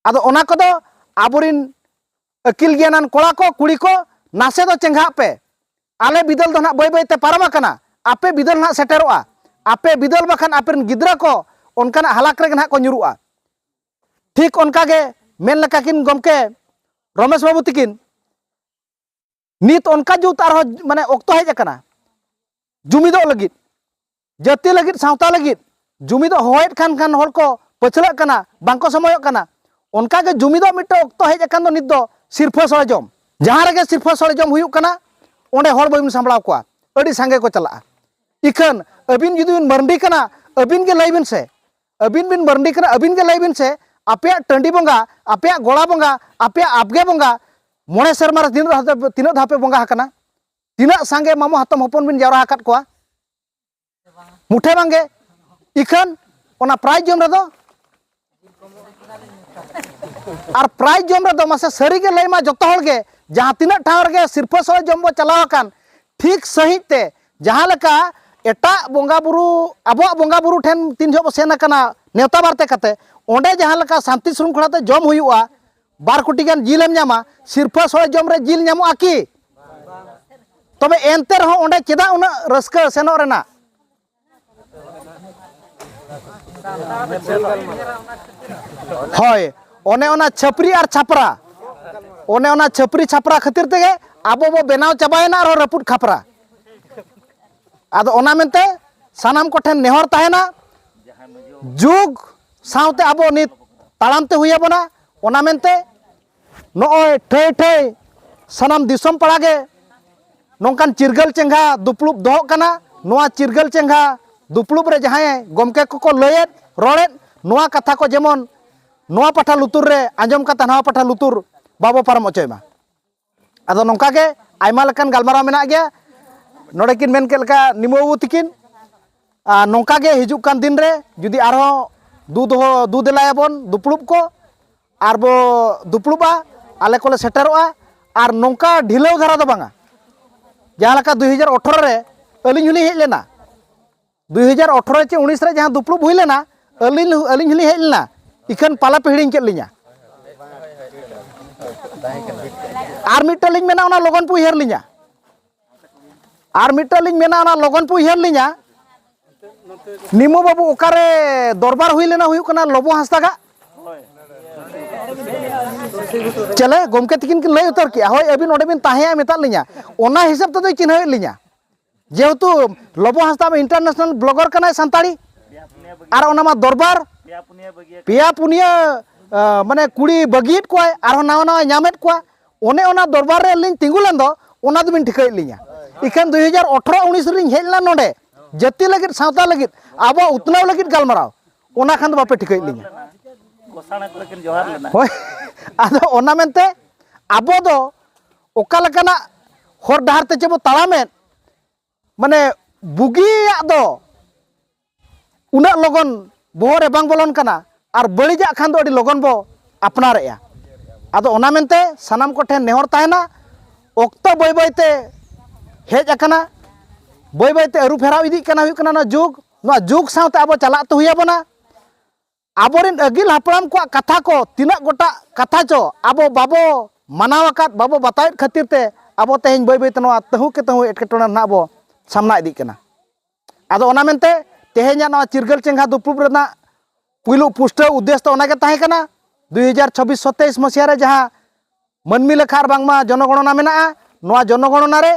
ᱟᱫᱚ ᱚᱱᱟ ᱠᱚᱫᱚ ᱟᱵᱚᱨᱤᱱ ᱟᱹᱠᱤᱞ ᱜᱮᱭᱟᱱᱟᱱ ᱠᱚᱲᱟ ᱠᱚ, ᱠᱩᱲᱤ ᱠᱚ, ᱱᱟᱥᱮ ᱫᱚ ᱪᱮᱸᱜᱷᱟᱜ ᱯᱮ᱾ ᱟᱞᱮ ᱵᱤᱫᱟᱹᱞ ᱫᱚ ᱱᱟᱦᱟᱜ ᱵᱟᱹᱭ ᱵᱟᱹᱭ ᱛᱮ ᱯᱟᱨᱚᱢ ᱟᱠᱟᱱᱟ, ᱟᱯᱮ ᱵᱤᱫᱟᱹᱞ ᱱᱟᱦᱟᱜ ᱥᱮᱴᱮᱨᱚᱜᱼᱟ᱾ ᱟᱯᱮ ᱵᱤᱫᱟᱹᱞ ᱵᱟᱠᱷᱟᱱ ᱟᱯᱮᱨᱮᱱ ᱜᱤᱫᱽᱨᱟᱹ ᱠᱚ ᱚᱱᱠᱟᱱᱟᱜ ᱦᱟᱞᱟᱠ ᱨᱮᱜᱮ ᱱᱟᱦᱟᱜ ᱠᱚ ᱧᱩᱨᱩᱜᱼᱟ᱾ ᱴᱷᱤᱠ ᱚᱱᱠᱟ ᱜᱮ ᱢᱮᱱ ᱞᱮᱠᱟ ᱠᱤᱱ ᱜᱚᱢᱠᱮ ᱨᱚᱢᱮᱥ ᱵᱟᱹᱵᱩ ᱛᱤᱠᱤᱱ, ᱱᱤᱛ ᱚᱱᱠᱟ ᱡᱩᱛ ᱟᱨᱦᱚᱸ ᱢᱟᱱᱮ ᱚᱠᱛᱚ ᱦᱮᱡ ᱟᱠᱟᱱᱟ ᱡᱩᱢᱤᱫᱚᱜ ᱞᱟᱹᱜᱤᱫ, ᱡᱟᱹᱛᱤ ᱞᱟᱹᱜᱤᱫ, ᱥᱟᱶᱛᱟ ᱞᱟᱹᱜᱤᱫ ᱡᱩᱢᱤᱫᱚᱜ ᱦᱚᱦᱚᱭᱮᱫ ᱠᱷᱟᱱ, ᱠᱷᱟᱱ ᱦᱚᱲ ᱠᱚ ᱯᱟᱹᱪᱷᱞᱟᱹᱜ ᱠᱟᱱᱟ, ᱵᱟᱝᱠᱚ ᱥᱚᱢᱚᱭᱚᱜ ᱠᱟᱱᱟ᱾ ᱚᱱᱠᱟᱜᱮ ᱡᱩᱢᱤᱫᱚᱜ ᱢᱤᱫᱴᱟᱝ ᱚᱠᱛᱚ ᱦᱮᱡ ᱟᱠᱟᱱ ᱫᱚ ᱱᱤᱛ ᱫᱚ ᱥᱤᱨᱯᱷᱟᱹ ᱥᱚᱲᱮ ᱡᱚᱢ᱾ ᱡᱟᱦᱟᱸ ᱨᱮᱜᱮ ᱥᱤᱨᱯᱷᱟᱹ ᱥᱚᱲᱮ ᱡᱚᱢ ᱦᱩᱭᱩᱜ ᱠᱟᱱᱟ, ᱚᱸᱰᱮ ᱦᱚᱲ ᱵᱟᱹᱵᱤᱱ ᱥᱟᱢᱵᱲᱟᱣ ᱠᱚᱣᱟ, ᱟᱹᱰᱤ ᱥᱟᱸᱜᱮ ᱠᱚ ᱪᱟᱞᱟᱜᱼᱟ᱾ ᱤᱠᱷᱟᱹᱱ ᱟᱹᱵᱤᱱ ᱡᱩᱫᱤ ᱵᱤᱱ ᱢᱟᱹᱨᱰᱤ ᱠᱟᱱᱟ, ᱟᱹᱵᱤᱱ ᱜᱮ ᱞᱟᱹᱭ ᱵᱤᱱ ᱥᱮ, ᱟᱹᱵᱤᱱ ᱵᱤᱱ ᱢᱟᱹᱨᱰᱤ ᱠᱟᱱᱟ, ᱟᱹᱵᱤᱱ ᱜᱮ ᱞᱟᱹᱭ ᱵᱤᱱ ᱥᱮ, ᱟᱯᱮᱭᱟᱜ ᱴᱟᱺᱰᱤ ᱵᱚᱸᱜᱟ, ᱟᱯᱮᱭᱟᱜ ᱜᱚᱲᱟ ᱵᱚᱸᱜᱟ, ᱟᱯᱮᱭᱟᱜ ᱟᱵᱜᱮ ᱵᱚᱸᱜᱟ ᱢᱚᱬᱮ ᱥᱮᱨᱢᱟ ᱨᱮ ᱛᱤᱱᱟᱹᱜ ᱫᱷᱟᱣ, ᱛᱤᱱᱟᱹᱜ ᱫᱷᱟᱣ ᱯᱮ ᱵᱚᱸᱜᱟ ᱟᱠᱟᱱᱟ? ᱛᱤᱱᱟᱹᱜ ᱥᱟᱸᱜᱮ ᱢᱟᱢᱚ ᱦᱟᱛᱚᱢ ᱦᱚᱯᱚᱱ ᱵᱤᱱ ᱡᱟᱣᱨᱟ ᱟᱠᱟᱫ ᱠᱚᱣᱟ? ᱢᱩᱴᱷᱮ ᱵᱟᱝᱜᱮ᱾ ᱤᱠᱷᱟᱹᱱ ᱚᱱᱟ ᱯᱨᱟᱭᱤᱡᱽ ᱡᱚᱢ ᱨᱮᱫᱚ, ᱟᱨ ᱯᱨᱟᱭᱤᱡᱽ ᱡᱚᱢ ᱨᱮᱫᱚ ᱢᱟᱥᱮ ᱥᱟᱹᱨᱤ ᱜᱮ ᱞᱟᱹᱭ ᱢᱟ ᱡᱚᱛᱚ ᱦᱚᱲ ᱜᱮ, ᱡᱟᱦᱟᱸ ᱛᱤᱱᱟᱹᱜ ᱴᱷᱟᱶ ᱨᱮᱜᱮ ᱥᱤᱨᱯᱷᱟᱹ ᱥᱚᱲᱮ ᱡᱚᱢ ᱵᱚ ᱪᱟᱞᱟᱣ ᱟᱠᱟᱱ, ᱴᱷᱤᱠ ᱥᱟᱺᱦᱤᱡ ᱛᱮ ᱡᱟᱦᱟᱸ ᱞᱮᱠᱟ ᱮᱴᱟᱜ ᱵᱚᱸᱜᱟ ᱵᱩᱨᱩ, ᱟᱵᱚᱣᱟᱜ ᱵᱚᱸᱜᱟ ᱵᱩᱨᱩ ᱴᱷᱮᱱ ᱛᱤᱱ ᱡᱚᱦᱚᱜ ᱵᱚ ᱥᱮᱱ ᱟᱠᱟᱱᱟ ᱱᱮᱣᱛᱟ ᱵᱟᱨᱛᱮ ᱠᱟᱛᱮ, ᱚᱸᱰᱮ ᱡᱟᱦᱟᱸ ᱞᱮᱠᱟ ᱥᱟᱱᱛᱤ ᱥᱨᱩᱝᱠᱷᱚᱞᱟ ᱛᱮ ᱡᱚᱢ ᱦᱩᱭᱩᱜᱼᱟ, ᱵᱟᱨ ᱠᱩᱴᱤ ᱜᱟᱱ ᱡᱤᱞ ᱮᱢ ᱧᱟᱢᱟ, ᱥᱤᱨᱯᱷᱟᱹ ᱥᱚᱲᱮ ᱡᱚᱢ ᱨᱮ ᱡᱤᱞ ᱧᱟᱢᱚᱜᱼᱟ ᱠᱤ? ᱛᱚᱵᱮ ᱮᱱᱛᱮ ᱨᱮᱦᱚᱸ ᱚᱸᱰᱮ ᱪᱮᱫᱟᱜ ᱩᱱᱟᱹᱜ ᱨᱟᱹᱥᱠᱟᱹ ᱥᱮᱱᱚᱜ ᱨᱮᱱᱟᱜ? ᱦᱳᱭ, ᱚᱱᱮ ᱚᱱᱟ ᱪᱷᱟᱹᱯᱨᱤ ᱟᱨ ᱪᱷᱟᱯᱨᱟ, ᱚᱱᱮ ᱚᱱᱟ ᱪᱷᱟᱹᱯᱨᱤ ᱪᱷᱟᱯᱨᱟ ᱠᱷᱟᱹᱛᱤᱨ ᱛᱮᱜᱮ ᱟᱵᱚ ᱵᱚ ᱵᱮᱱᱟᱣ ᱪᱟᱵᱟᱭᱮᱱᱟ ᱟᱨᱦᱚᱸ ᱨᱟᱹᱯᱩᱫ ᱠᱷᱟᱯᱨᱟ᱾ ᱟᱫᱚ ᱚᱱᱟ ᱢᱮᱱᱛᱮ ᱥᱟᱱᱟᱢ ᱠᱚᱴᱷᱮᱱ ᱱᱮᱦᱚᱨ ᱛᱟᱦᱮᱱᱟ, ᱡᱩᱜᱽ ᱥᱟᱶᱛᱮ ᱟᱵᱚ ᱱᱤᱛ ᱛᱟᱲᱟᱢ ᱛᱮ ᱦᱩᱭ ᱟᱵᱚᱱᱟ᱾ ᱚᱱᱟ ᱢᱮᱱᱛᱮ ᱱᱚᱜᱼᱚᱭ ᱴᱷᱟᱹᱭ ᱴᱷᱟᱹᱭ ᱥᱟᱱᱟᱢ ᱫᱤᱥᱚᱢ ᱯᱟᱲᱟ ᱜᱮ ᱱᱚᱝᱠᱟᱱ ᱪᱤᱨᱜᱟᱹᱞ ᱪᱮᱸᱜᱷᱟ ᱫᱩᱯᱲᱩᱵ ᱫᱚᱦᱚᱜ ᱠᱟᱱᱟ᱾ ᱱᱚᱣᱟ ᱪᱤᱨᱜᱟᱹᱞ ᱪᱮᱸᱜᱷᱟ ᱫᱩᱯᱲᱩᱵ ᱨᱮ ᱡᱟᱦᱟᱸᱭ ᱜᱚᱢᱠᱮ ᱠᱚᱠᱚ ᱞᱟᱹᱭᱮᱫ, ᱨᱚᱲᱮᱫ, ᱱᱚᱣᱟ ᱠᱟᱛᱷᱟ ᱠᱚ ᱡᱮᱢᱚᱱ ᱱᱚᱣᱟ ᱯᱟᱦᱴᱟ ᱞᱩᱛᱩᱨ ᱨᱮ ᱟᱸᱡᱚᱢ ᱠᱟᱛᱮ ᱱᱟᱣᱟ ᱯᱟᱦᱴᱟ ᱞᱩᱛᱩᱨ ᱵᱟᱵᱚ ᱯᱟᱨᱚᱢ ᱦᱚᱪᱚᱭ ᱢᱟ᱾ ᱟᱫᱚ ᱱᱚᱝᱠᱟ ᱜᱮ ᱟᱭᱢᱟ ᱞᱮᱠᱟᱱ ᱜᱟᱞᱢᱟᱨᱟᱣ ᱢᱮᱱᱟᱜ ᱜᱮᱭᱟ᱾ ᱱᱚᱰᱮ ᱠᱤᱱ ᱢᱮᱱ ᱠᱮᱫ ᱞᱮᱠᱟ ᱱᱤᱢᱟᱹ ᱵᱟᱹᱵᱩ ᱛᱤᱠᱤᱱ, ᱟᱨ ᱱᱚᱝᱠᱟ ᱜᱮ ᱦᱤᱡᱩᱜ ᱠᱟᱱ ᱫᱤᱱ ᱨᱮ ᱡᱩᱫᱤ ᱟᱨᱦᱚᱸ ᱫᱩ ᱫᱚᱦᱚ, ᱫᱩ ᱫᱮᱞᱟᱭᱟᱵᱚᱱ ᱫᱩᱯᱲᱩᱵ ᱠᱚ, ᱟᱨ ᱵᱚ ᱫᱩᱯᱲᱩᱵᱼᱟ, ᱟᱞᱮ ᱠᱚᱞᱮ ᱥᱮᱴᱮᱨᱚᱜᱼᱟ᱾ ᱟᱨ ᱱᱚᱝᱠᱟ ᱰᱷᱤᱞᱟᱹᱣ ᱫᱷᱟᱨᱟ ᱫᱚ ᱵᱟᱝᱟ, ᱡᱟᱦᱟᱸ ᱞᱮᱠᱟ ᱫᱩᱭ ᱦᱟᱡᱟᱨ ᱟᱴᱷᱨᱚ ᱨᱮ ᱟᱹᱞᱤᱧ ᱦᱚᱸᱞᱤᱧ ᱦᱮᱡ ᱞᱮᱱᱟ, ᱫᱩᱭ ᱦᱟᱡᱟᱨ ᱟᱴᱷᱨᱚ ᱪᱮ ᱩᱱᱤᱥ ᱨᱮ ᱡᱟᱦᱟᱸ ᱫᱩᱯᱲᱩᱵ ᱦᱩᱭ ᱞᱮᱱᱟ, ᱟᱹᱞᱤᱧ, ᱟᱹᱞᱤᱧ ᱦᱚᱸᱞᱤᱧ ᱦᱮᱡ ᱞᱮᱱᱟ, ᱤᱠᱷᱟᱹᱱ ᱯᱟᱞᱮ ᱯᱮ ᱦᱤᱲᱤᱧ ᱠᱮᱫ ᱞᱤᱧᱟ᱾ ᱟᱨ ᱢᱤᱫᱴᱟᱝ ᱞᱤᱧ ᱢᱮᱱᱟ, ᱚᱱᱟ ᱞᱚᱜᱚᱱ ᱯᱮ ᱩᱭᱦᱟᱹᱨ ᱞᱤᱧᱟ᱾ ᱟᱨ ᱢᱤᱫᱴᱟᱝ ᱞᱤᱧ ᱢᱮᱱᱟ, ᱚᱱᱟ ᱞᱚᱜᱚᱱ ᱯᱮ ᱩᱭᱦᱟᱹᱨ ᱞᱤᱧᱟ᱾ ᱱᱤᱢᱩ ᱵᱟᱹᱵᱩ, ᱚᱠᱟᱨᱮ ᱫᱚᱨᱵᱟᱨ ᱦᱩᱭ ᱞᱮᱱᱟ, ᱦᱩᱭᱩᱜ ᱠᱟᱱᱟ ᱞᱚᱵᱚ ᱦᱟᱸᱥᱫᱟᱜᱟᱜ? ᱪᱮᱞᱮ ᱜᱚᱢᱠᱮ ᱛᱤᱠᱤᱱ ᱠᱤᱱ ᱞᱟᱹᱭ ᱩᱛᱟᱹᱨ ᱠᱮᱜᱼᱟ, ᱦᱳᱭ, ᱟᱹᱵᱤᱱ ᱚᱸᱰᱮ ᱵᱤᱱ ᱛᱟᱦᱮᱸᱭᱟ ᱢᱮᱛᱟᱫ ᱞᱤᱧᱟ, ᱚᱱᱟ ᱦᱤᱥᱟᱹᱵ ᱛᱮᱫᱚᱭ ᱪᱤᱱᱦᱟᱹᱣᱮᱫ ᱞᱤᱧᱟ᱾ ᱡᱮᱦᱮᱛᱩ ᱞᱚᱵᱚ ᱦᱟᱸᱥᱫᱟ ᱢᱟ international blogger ᱠᱟᱱᱟᱭ ᱥᱟᱱᱛᱟᱲᱤ, ᱟᱨ ᱚᱱᱟ ᱢᱟ ᱫᱚᱨᱵᱟᱨ, ᱯᱮᱭᱟ ᱯᱩᱱᱭᱟᱹ ᱵᱟᱹᱜᱤᱭᱟ᱾ ᱯᱮᱭᱟ ᱯᱩᱱᱭᱟᱹ ᱟ, ᱢᱟᱱᱮ ᱠᱩᱲᱤ ᱵᱟᱹᱜᱤᱭᱮᱫ ᱠᱚᱣᱟᱭ, ᱟᱨᱦᱚᱸ ᱱᱟᱣᱟ ᱱᱟᱣᱟ ᱧᱟᱢᱮᱫ ᱠᱚᱣᱟ᱾ ᱚᱱᱮ ᱚᱱᱟ ᱫᱚᱨᱵᱟᱨ ᱨᱮ ᱟᱹᱞᱤᱧ ᱛᱤᱸᱜᱩ ᱞᱮᱱ ᱫᱚ, ᱚᱱᱟ ᱫᱚᱵᱤᱱ ᱴᱷᱤᱠᱟᱹᱭᱮᱫ ᱞᱤᱧᱟ᱾ ᱤᱠᱷᱟᱹᱱ ᱫᱩᱭ ᱦᱟᱡᱟᱨ ᱟᱴᱷᱨᱚ ᱩᱱᱤᱥ ᱨᱮᱞᱤᱧ ᱦᱮᱡ ᱞᱮᱱᱟ ᱱᱚᱰᱮ, ᱡᱟᱹᱛᱤ ᱞᱟᱹᱜᱤᱫ, ᱥᱟᱶᱛᱟ ᱞᱟᱹᱜᱤᱫ, ᱟᱵᱚ ᱩᱛᱱᱟᱹᱣ ᱞᱟᱹᱜᱤᱫ ᱜᱟᱞᱢᱟᱨᱟᱣ, ᱚᱱᱟ ᱠᱷᱟᱱ ᱫᱚ ᱵᱟᱯᱮ ᱴᱷᱤᱠᱟᱹᱭᱮᱫ ᱞᱤᱧᱟ᱾ ᱜᱚᱥᱟᱬᱮ ᱠᱚ ᱞᱮᱠᱤᱱ ᱡᱚᱦᱟᱨ ᱞᱮᱱᱟ᱾ ᱦᱳᱭ᱾ ᱟᱫᱚ ᱚᱱᱟ ᱢᱮᱱᱛᱮ ᱟᱵᱚ ᱫᱚ ᱚᱠᱟ ᱞᱮᱠᱟᱱᱟᱜ ᱦᱚᱨ ᱰᱟᱦᱟᱨ ᱛᱮ ᱪᱮ ᱵᱚ ᱛᱟᱲᱟᱢᱮᱫ, ᱢᱟᱱᱮ ᱵᱩᱜᱤᱭᱟᱜ ᱫᱚ ᱩᱱᱟᱹᱜ ᱞᱚᱜᱚᱱ ᱵᱚᱦᱚᱜ ᱨᱮ ᱵᱟᱝ ᱵᱚᱞᱚᱱ ᱠᱟᱱᱟ, ᱟᱨ ᱵᱟᱹᱲᱤᱡᱟᱜ ᱠᱷᱟᱱ ᱫᱚ ᱟᱹᱰᱤ ᱞᱚᱜᱚᱱ ᱵᱚ ᱟᱯᱱᱟᱨᱮᱜᱼᱟ᱾ ᱟᱫᱚ ᱚᱱᱟ ᱢᱮᱱᱛᱮ ᱥᱟᱱᱟᱢ ᱠᱚᱴᱷᱮᱱ ᱱᱮᱦᱚᱨ ᱛᱟᱦᱮᱱᱟ, ᱚᱠᱛᱚ ᱵᱟᱹᱭ ᱵᱟᱹᱭ ᱛᱮ ᱦᱮᱡ ᱟᱠᱟᱱᱟ, ᱵᱟᱹᱭ ᱵᱟᱹᱭ ᱛᱮ ᱟᱹᱨᱩ ᱯᱷᱮᱨᱟᱣ ᱤᱫᱤᱜ ᱠᱟᱱᱟ, ᱦᱩᱭᱩᱜ ᱠᱟᱱᱟ ᱱᱚᱣᱟ ᱡᱩᱜᱽ᱾ ᱱᱚᱣᱟ ᱡᱩᱜᱽ ᱥᱟᱶᱛᱮ ᱟᱵᱚ ᱪᱟᱞᱟᱜ ᱛᱮ ᱦᱩᱭ ᱟᱵᱚᱱᱟ᱾ ᱟᱵᱚᱨᱮᱱ ᱟᱹᱜᱤᱞ ᱦᱟᱯᱲᱟᱢ ᱠᱚᱣᱟᱜ ᱠᱟᱛᱷᱟ ᱠᱚ ᱛᱤᱱᱟᱹᱜ ᱜᱚᱴᱟᱜ ᱠᱟᱛᱷᱟ ᱪᱚ ᱟᱵᱚ ᱵᱟᱵᱚ ᱢᱟᱱᱟᱣ ᱟᱠᱟᱫ, ᱵᱟᱵᱚ ᱵᱟᱛᱟᱣᱮᱫ ᱠᱷᱟᱹᱛᱤᱨ ᱛᱮ ᱟᱵᱚ ᱛᱮᱦᱮᱧ ᱵᱟᱹᱭ ᱵᱟᱹᱭ ᱛᱮ ᱱᱚᱣᱟ ᱛᱟᱹᱦᱩ ᱠᱮ ᱛᱟᱹᱦᱩ ᱮᱴᱠᱮᱴᱚᱬᱮ ᱨᱮᱱᱟᱜ ᱵᱚ ᱥᱟᱢᱱᱟ ᱤᱫᱤᱜ ᱠᱟᱱᱟ᱾ ᱟᱫᱚ ᱚᱱᱟ ᱢᱮᱱᱛᱮ ᱛᱮᱦᱮᱧᱟᱜ ᱱᱚᱣᱟ ᱪᱤᱨᱜᱟᱹᱞ ᱪᱮᱸᱜᱷᱟ ᱫᱩᱯᱲᱩᱵ ᱨᱮᱱᱟᱜ ᱯᱩᱭᱞᱩ ᱯᱩᱥᱴᱟᱹᱣ ᱩᱫᱽᱫᱮᱥ ᱫᱚ ᱚᱱᱟᱜᱮ ᱛᱟᱦᱮᱸ ᱠᱟᱱᱟ, ᱫᱩᱭ ᱦᱟᱡᱟᱨ ᱪᱷᱚᱵᱵᱤᱥ ᱥᱚᱛᱮᱭᱤᱥ ᱢᱟᱹᱥᱤᱭᱟ ᱨᱮ ᱡᱟᱦᱟᱸ ᱢᱟᱹᱱᱢᱤ ᱞᱮᱠᱷᱟ ᱟᱨ ᱵᱟᱝᱢᱟ ᱡᱚᱱᱚᱜᱚᱬᱚᱱᱟ ᱢᱮᱱᱟᱜᱼᱟ, ᱱᱚᱣᱟ ᱡᱚᱱᱚᱜᱚᱬᱚᱱᱟ ᱨᱮ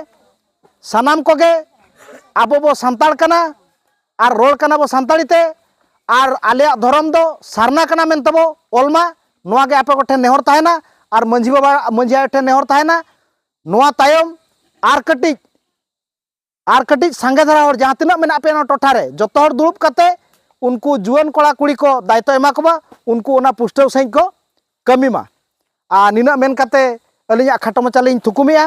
ᱥᱟᱱᱟᱢ ᱠᱚᱜᱮ ᱟᱵᱚ ᱵᱚ ᱥᱟᱱᱛᱟᱲ ᱠᱟᱱᱟ ᱟᱨ ᱨᱚᱲ ᱠᱟᱱᱟ ᱵᱚ ᱥᱟᱱᱛᱟᱲᱤ ᱛᱮ, ᱟᱨ ᱟᱞᱮᱭᱟᱜ ᱫᱷᱚᱨᱚᱢ ᱫᱚ ᱥᱟᱨᱱᱟ ᱠᱟᱱᱟ ᱢᱮᱱᱛᱮ ᱵᱚ ᱚᱞ ᱢᱟ, ᱱᱚᱣᱟ ᱜᱮ ᱟᱯᱮ ᱠᱚᱴᱷᱮᱱ ᱱᱮᱦᱚᱨ ᱛᱟᱦᱮᱱᱟ᱾ ᱟᱨ ᱢᱟᱹᱡᱷᱤ ᱵᱟᱵᱟ, ᱢᱟᱹᱡᱷᱤ ᱟᱭᱳ ᱴᱷᱮᱱ ᱱᱮᱦᱚᱨ ᱛᱟᱦᱮᱱᱟ, ᱱᱚᱣᱟ ᱛᱟᱭᱚᱢ ᱟᱨ ᱠᱟᱹᱴᱤᱡ ᱟᱨ ᱠᱟᱹᱴᱤᱡ ᱥᱟᱸᱜᱮ ᱫᱷᱟᱨᱟ ᱦᱚᱲ ᱡᱟᱦᱟᱸ ᱛᱤᱱᱟᱹᱜ ᱢᱮᱱᱟᱜ ᱯᱮᱭᱟ ᱱᱚᱣᱟ ᱴᱚᱴᱷᱟ ᱨᱮ, ᱡᱚᱛᱚ ᱦᱚᱲ ᱫᱩᱲᱩᱵ ᱠᱟᱛᱮ ᱩᱱᱠᱩ ᱡᱩᱣᱟᱹᱱ ᱠᱚᱲᱟ ᱠᱩᱲᱤ ᱠᱚ ᱫᱟᱭᱤᱛᱛᱚ ᱮᱢᱟ ᱠᱚᱢᱟ, ᱩᱱᱠᱩ ᱚᱱᱟ ᱯᱩᱥᱴᱟᱹᱣ ᱥᱟᱺᱦᱤᱡ ᱠᱚ ᱠᱟᱹᱢᱤ ᱢᱟ᱾ ᱟᱨ ᱱᱤᱱᱟᱹᱜ ᱢᱮᱱ ᱠᱟᱛᱮ ᱟᱹᱞᱤᱧᱟᱜ ᱠᱷᱟᱴᱚ ᱢᱟᱪᱷᱟ ᱞᱤᱧ ᱛᱷᱩᱠᱩᱢᱮᱜᱼᱟ᱾